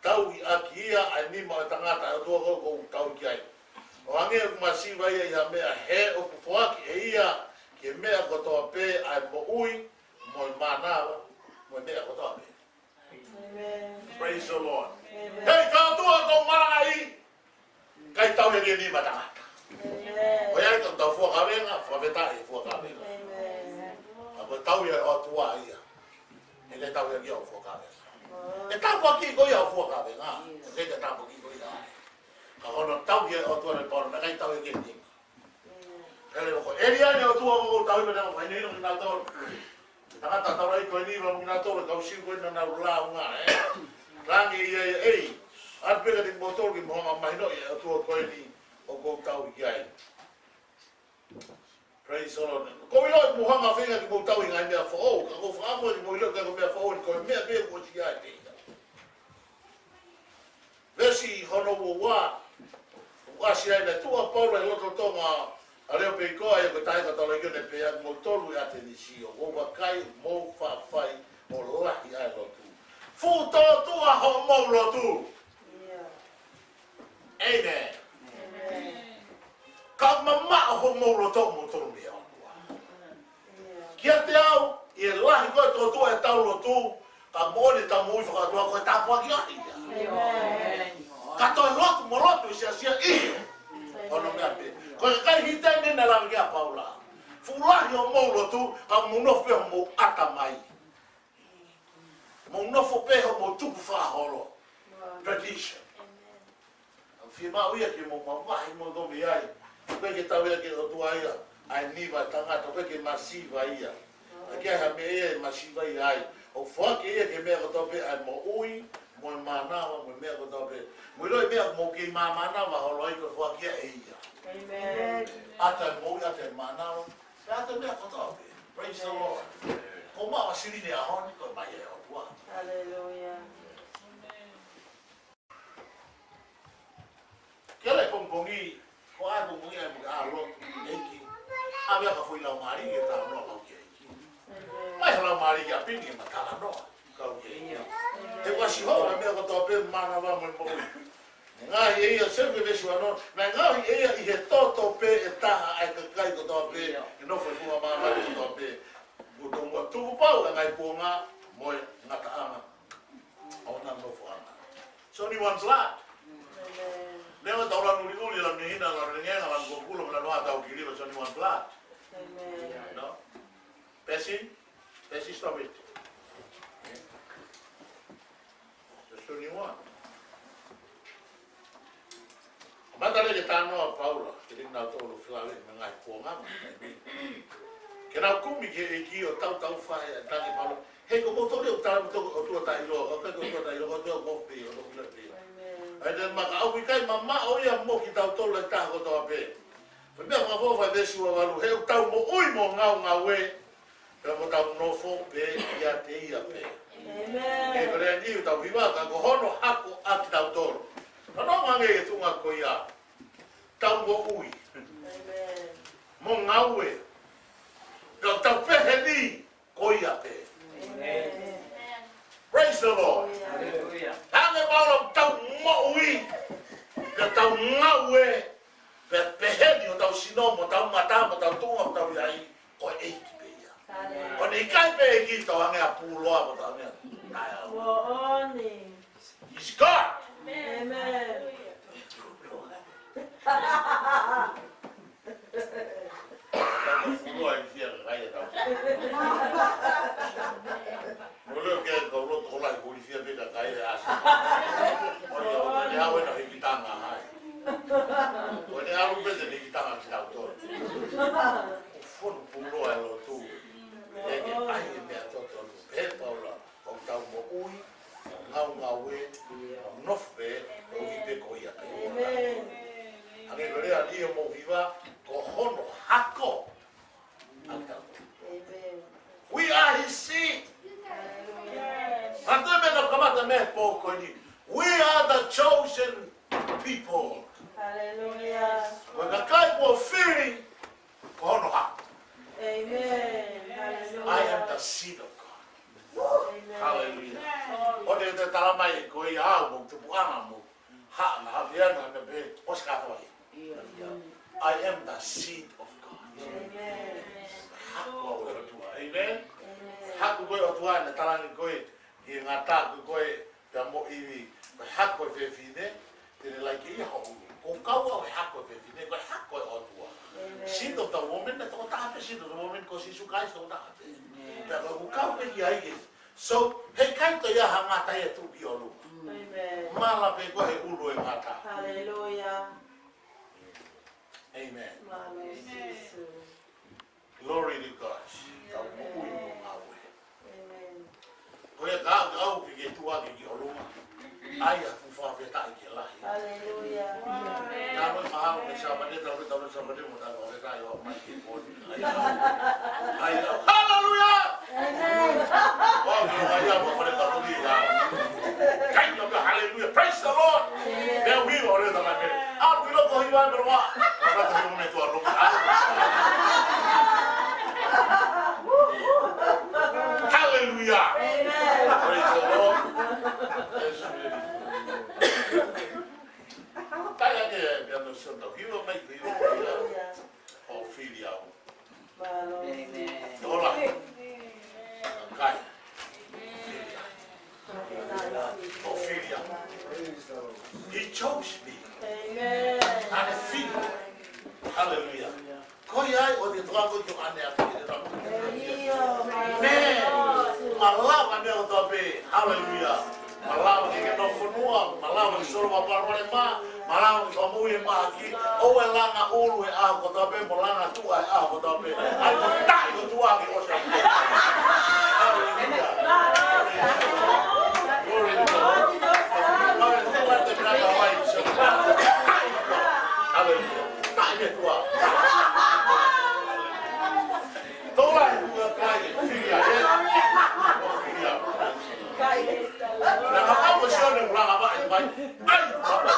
tauhi ʻaki ia ʻa e nima ʻo e tangata ʻa e ʻOtua ko ē ʻoku ou tauhi ki ai. ʻO hangē ʻoku masiva ia ʻi ha meʻa, he ʻoku foaki ʻe ia ki he meʻa kotoa pē ʻa e moʻui mo e mānava mo e meʻa kotoa pē. Amen. Praise the Lord. Amen. Hei, ka ʻOtua ʻoku ou malangaʻi, ʻikai tauhi ʻaki e nima ʻo e tangata. Amen. ʻOku ʻi ai ʻetau fua kavenga, fakafetaʻi e fua kavenga. Amen. Ka ko e tauhi ʻa e ʻOtua ia. ʻIkai tauhi ʻaki ia ʻo fua kavenga. Amen. ʻE tāpuakiʻi koe ia ʻo fua kavenga. ʻIkai te tāpuakiʻi koe ia. Ka ko hono tauhi ʻa e ʻOtua naʻe Paula, naʻe ʻikai tauhi ʻaki e nima. Amen. Pea leva ko e ʻEliani ʻOtua ʻoku ou tauhi, pea naʻe fakahinohino kinautolu. Tangata taulaʻeiki ko eni, ʻa kinautolu e kau Siu ko ē naʻa nau lāunga, ē. Langi ia ia, ē. ʻAtu pē kiate kimoutolu ke mou hanga ʻo mahinoʻi e ʻOtua ko eni ʻoku ou tauhi ki ai. Praise the Lord. ʻOku ou ʻilo ʻoku mou hanga ʻo feinga ke mou tauhi e ngaahi meʻa foʻou, ka ʻoku ou fakaʻamu ke mou ʻilo ʻoku ʻikai ko e meʻa foʻou, ko e meʻa pē kuo ʻosi ʻi ai pē ia. Veesi hono ua ua. ʻOku ʻasi ai, naʻe tuʻu ʻa Paula he lotolotonga ʻo Aleopeikoa, ʻa ia ko e taha e kau taulaʻeiki, ʻo ne pehē ʻa kimoutolu ʻi ʻAtenisi, ʻoku ou vakai ʻoku mou faʻa fai ʻo lahi ʻa e lotu. Fuʻu tōtuʻa hoʻomou lotu. ʻIo. Amen. Amen. Ka mamaʻo hoʻomou loto moutolu mei he ʻOtua. ʻIo. Kiate au, ʻi he lahi ko ē e tōtuʻa ʻetau lotu, ka moʻoni ʻetau moʻui fakaʻotua ko e tāpuaki ia. Amen. Ka toe lotu mo lotu ʻi he siasi ia, ʻio. Amen. Ko hono meʻa pē. Ko e kakai Hitiani naʻe lave ki ai ʻa Paula. Fuʻu lahi hoʻomou lotu, ka mou nofo pē hoʻomou ʻatamai. Mou nofo pē hoʻomou tukufakaholo. Tradition. Amen. ʻOku fiemaʻu ia ke mou mavahe moutolu mei ai. ʻOku ʻikai ke tauhi ʻaki e ʻOtua ia ʻa e nima ʻo e tangata, ʻoku ʻikai ke masiva ia. ʻIkai ha meʻa ia ʻe masiva ia ai. ʻOku foaki ia ki he meʻa kotoa pē ʻa e moʻui, mo e mānava, mo e meʻa kotoa pē. Mou ʻilo e meʻa ʻoku mou kei mānava holo ai ʻoku foaki ia ʻe ia. Amen. ʻAta e moʻui, ʻata e mānava, pea ʻata e meʻa kotoa pē. Praise the Lord. Ko e maʻu ʻa e silini he ʻaho ni, ko e maʻu ia ʻe he ʻOtua. Hallelujah. Ke ʻalu e pongipongi, ko e pongipongi ʻa e mo ke ʻalu ʻo ʻeiki. ʻAve ʻa e kau foʻi laumālie ke talanoa kau ki he ʻEiki. Mai ha laumālie ki ʻapi ni ke ma talanoa kau ki he ʻEiki. He ʻoku ʻasi holo e meʻa kotoa pē, mānava mo e moʻui. Naʻe ngaohi ʻe ia, seven veesi one, naʻe ngaohi ʻe ia ʻi he toto pē ʻe taha ʻa e kakai kotoa pē, ʻe nofo he funga māmani kotoa pē. Kuo tō mo tukupau ʻa e ngaahi kuonga mo e ngataʻanga ʻo ʻena nofoʻanga. It's only one blood. Amen. Neongo ʻetau lanu uliuli, lanu hinehina, lanu lengenga, lanu kokula, lanu ʻatau kiliva, it's only one blood. Amen. No? Pesi? Pesi, stop it. There's only one. Mātā leva ke talanoa ʻa Paula, ke lea naʻa tau ʻilo felāveʻi mo e ngaahi kuonga mo e taimi. Ke nau kumi ki he ʻEiki ʻo tautau fai ʻa e tangi mālohi. He ko moutolu ʻoku tala moutolu ko e ʻOtua taʻeʻiloa, ʻoku ʻikai ko e ʻOtua taʻeʻiloa, ko e ʻOtua ʻoku ʻofi, ʻOtua ʻoku ʻiloa pē. ʻA ia, naʻe ʻikai ke mamaʻo ia mo kitautolu ʻe taha kotoa pē. Fai meʻa fakafoʻou fai veesi ua valu, he ʻoku tau moʻui mo ngaungaue, pea mo tau nofo pē ʻiate ia pē. ʻĒmeni. He ko e lea ni ʻoku tau hiva, ka ko hono hako ʻa kitautolu. Fanongo angē ki he tuʻunga ko ia, tau moʻui. ʻĒmeni. Mo ngaue. Tau, tau pehē ni ko ia pē. ʻĒmeni. Praise the Lord. Hallelujah. Hangē ʻoku tau moʻui, pea tau ngaue, pea pehē ni hotau sino, mo hotau mata, mo hotau tuʻunga, mo hotau ʻi ai, ko e ʻEiki pē ia. Hallelujah. ʻOku ʻikai pē ʻEiki tau hangē ha puloa, mo tau hangē ha taʻeʻaonga. Moʻoni. He's God. ʻĒmeni. Tau ka fulo ai fia ka kai e tau. Mo leo ke kau loto ʻo lahi ko ʻi fia pē ka kai e ʻasi. ʻO ia ʻoku ne ʻave na hikitanga ai. ʻOku ne ʻalu pē te ne hikitanga ki tau tolu. ʻOku fonu pulo ai lotu. ʻE ke ʻai e meʻa totonu. Pehē ʻe Paula. ʻOku tau moʻui, ngaungaue, nofo pē, ʻoku ʻi ai pē ko ia pē. ʻĒmeni. Hangē ko e lea ni ʻoku mou hiva, ko hono hako ʻa kitautolu. ʻĒmeni. We are his seed. Hallelujah. Mātā meʻa naʻe kamata mei he pō ko eni. We are the chosen people. Hallelujah. Ko e kakai kuo fili, ko hono hako. ʻĒmeni. Hallelujah. I am the seed of God. Hallelujah. ʻOku te tala mai ko ia au mo tupuʻanga mo haʻana haviana na pē ʻosi kātoa ia. I am the seed of God. Hako au ʻe ʻOtua. Amen. Hako ko e ʻOtua naʻe tala ange ko e, ʻi he ngata ko e, pea mo ʻIvi, ko e hako e fefine, te ne laiki ia ho ʻulu. Ko kau au e hako e fefine, ko e hako e ʻOtua. Seed of the woman, naʻe tokotaha pē seed of the woman, ko Sīsū Kalaisi tokotaha pē. Pea ko e kau pē ki ai ke So, heʻikai toe ʻi ai ha ngata ia tuʻu ki ʻolunga. ʻĒmeni. Mala pē ko e ʻulu e ngata. Haleluia. Amen. Mālō Sīsū. Glory to God. Tau moʻui mo ngāue. ʻĒmeni. Ko ia ka au ke ke tuʻu hake ki ʻolunga. ʻAi ha fuʻu fakafetaʻi ke lahi. Haleluia. Tau ʻi mahalo ko e Sāpate, tau ʻi, tau ʻi Sāpate mo tau ʻi ai ʻo mai ke poni. ʻAi au. ʻAi au. Haleluia! ʻĒmeni. ʻO ke ʻai au mo fale ka tuli au. Kai no ka haleluia. Praise the Lord. Pea ui ʻo le tama pē. Au ki lo ko hiva me roa. Ka ta hiva me tua lo. Haleluia. ʻĒmeni. Praise the Lord. Yes, really. Kai ake, pea no so tau hiva mai, hiva mai. ʻO fili au. Mālō. ʻĒmeni. Tola. Kai. Fili au. ʻO fili au. He chose me. ʻĒmeni. Naʻe fili. Haleluia. Ko ia ai, ʻoku te toa ko ʻene ʻapi, ʻene ʻapi. ʻĒmeni. Malava meʻa kotoa pē. Haleluia. Malava ke ke nofo fonua, malava ke solo ka palopalema, malava ke fakamoʻui e mahaki, ʻoua ʻe langa ʻulu he ʻaho kotoa pē, mo langa tuʻa he ʻaho kotoa pē. ʻAi mo taʻi ho tuʻa ke ʻosi. Haleluia. Glory to God. Haleluia. Haleluia. Taʻi e tuʻa. Tola e kuka kai, fili au, ē? Fili au. Na ka pau ko Sione ʻoku langa mai, mai. ʻAi, papa.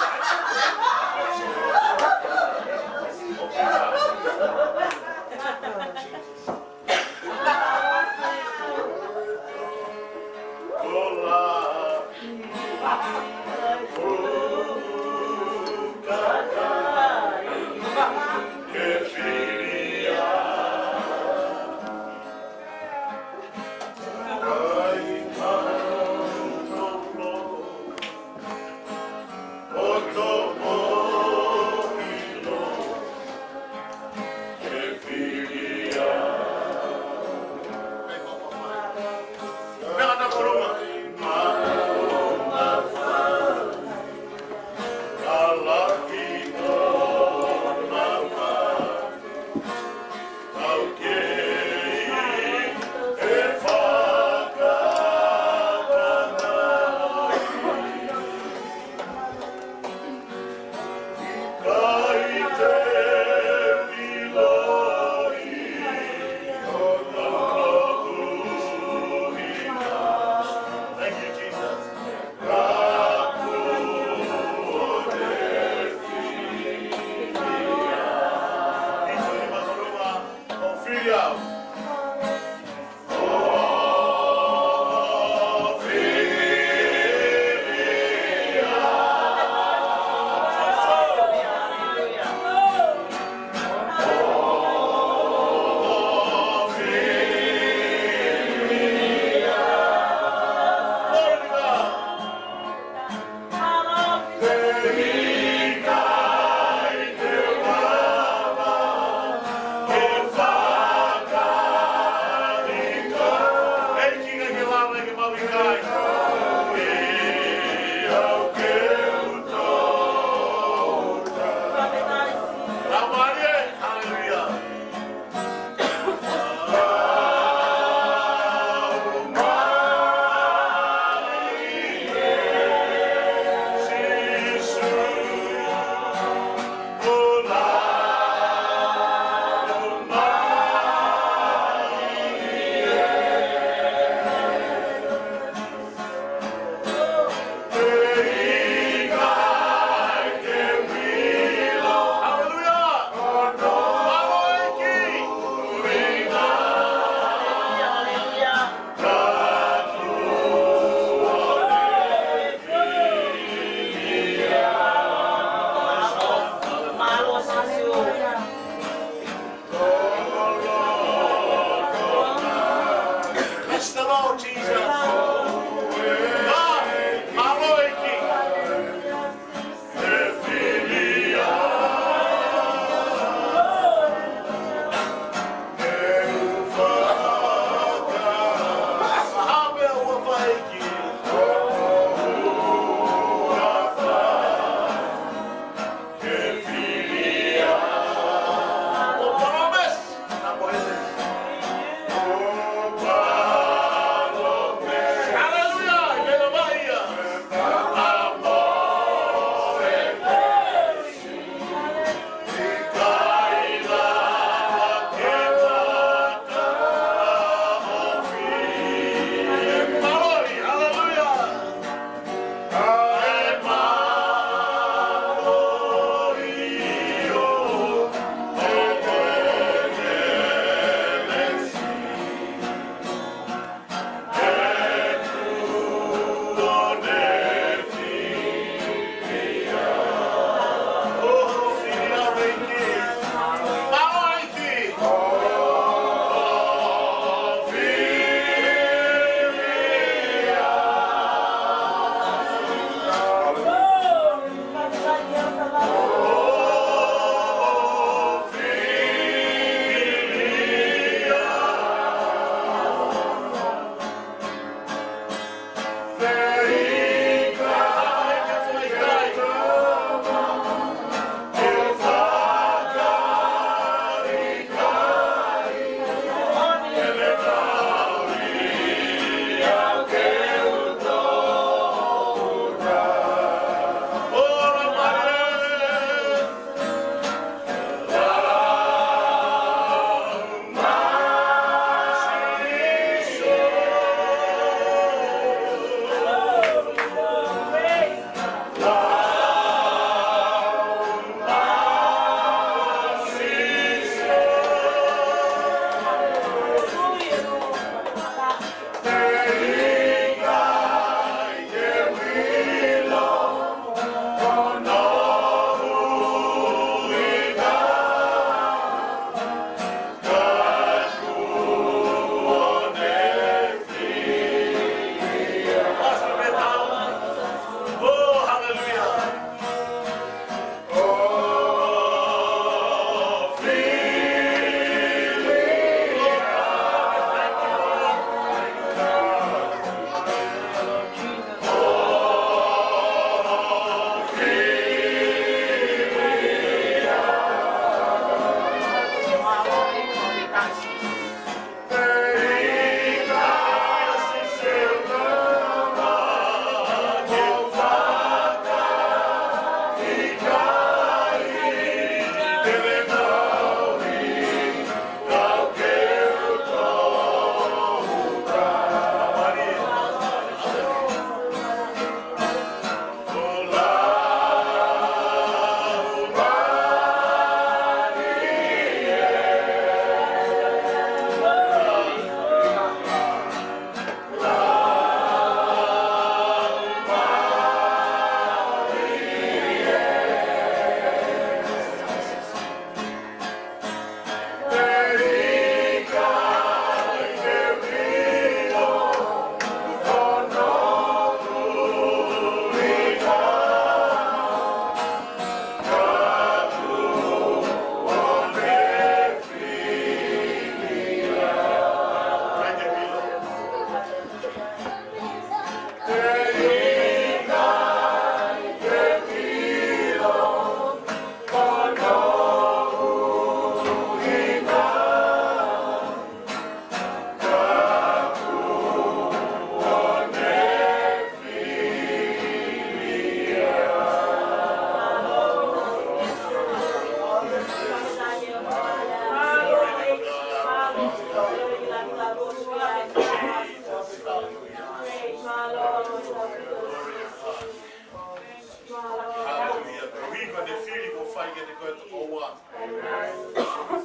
Fai kiate koe tokoua.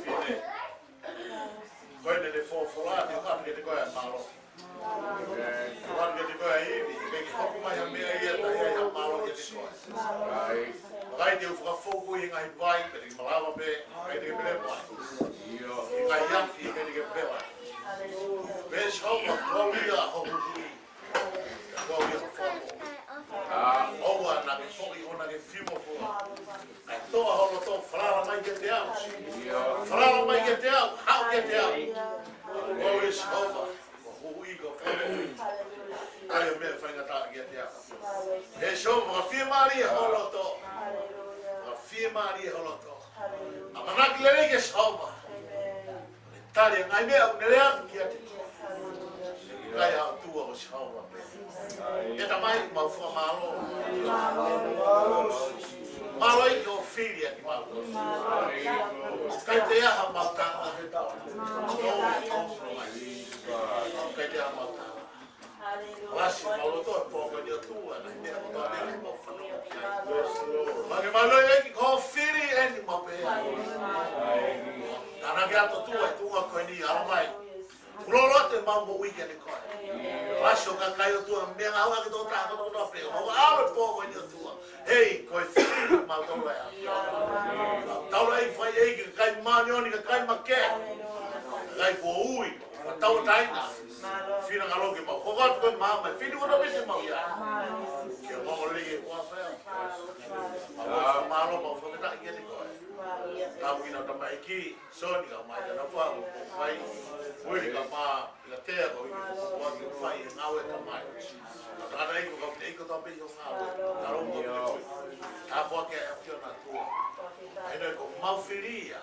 Fine. Ko eni e folofola, te u ʻoatu kiate koe ʻa e mālohi. Te u ʻoatu kiate koe ʻa e ivi, ke ke hoko mai ha meʻa ia ʻe taha ai ha mālohi kiate koe. Vakai te u fakafoki e ngaahi vai, pea te ke malava pē, vakai te ke pele mai. ʻI he ngaahi afi, pea te ke pele. Pea Sihova, ko au ia ho Huhuʻi. Ko au ia ho Fakamoʻui. ʻOua naʻa ke foʻi, ʻoua naʻa ke fimofua. Kae toʻa ho loto, falala mai kiate au. Falala mai kiate au, haʻu kiate au. Ko au ia Sihova, ko ho Huhuʻi, ko ho Fakamoʻui. ʻAi e meʻa faingataʻa kiate au. Pea Sihova, fakafiemālie ho loto. Fakafiemālie ho loto. ʻAmanaki lelei kia Sihova. Tali e ngaahi meʻa ʻoku ne lea atu kiate koe. Kae ʻOtua ko Sihova pē. ʻE Tamai, mau fakamālō. Mālō ʻEiki hoʻo fili ʻa kimautolu. ʻIkai toe ʻi ai hamau tala. ʻIkai toe ʻi ai hamau tala. Lasi mau loto he pō ko eni ʻOtua, ngaahi meʻa kotoa pē ʻoku mau fanongo ki ai. Mau ke mālō ʻEiki ko hoʻo fili eni mau pehē. Tānaki atu ʻOtua ʻi he tuʻunga ko eni, ʻalu mai. Kuo loloto ʻemau moʻui kiate koe. Lasi ʻo e kakai ʻOtua, meʻangāue ʻa e tokotaha kotoa pē. Mau ʻalu he pō ko eni ʻOtua. Hei, ko e fili mau tau ʻa e ʻAfiona. Tau ʻai fai ʻEiki, kakai māʻoniʻoni, kakai makehe. Kakai kuo ui. Tauʻatāina. Finangalo ke mau hoko atu ko e maama, fili kotoa pē te mau ʻi ai. Ke mau lelei e kuafa ia. Mau fakamālō, mau fakafetaʻi kiate koe. Tapu ki he tamaiki, Soni, ka mai ana fau, fai. Uili ka mā, ila tea ko i, ko atu fai, ngāue ka mai. Ka ana iko, ka fine iko tau pē ʻi ho ngāue. Talo mo ui. Tāpuaki ʻa e ʻAfiona ʻOtua. ʻEne ko mau fili ia.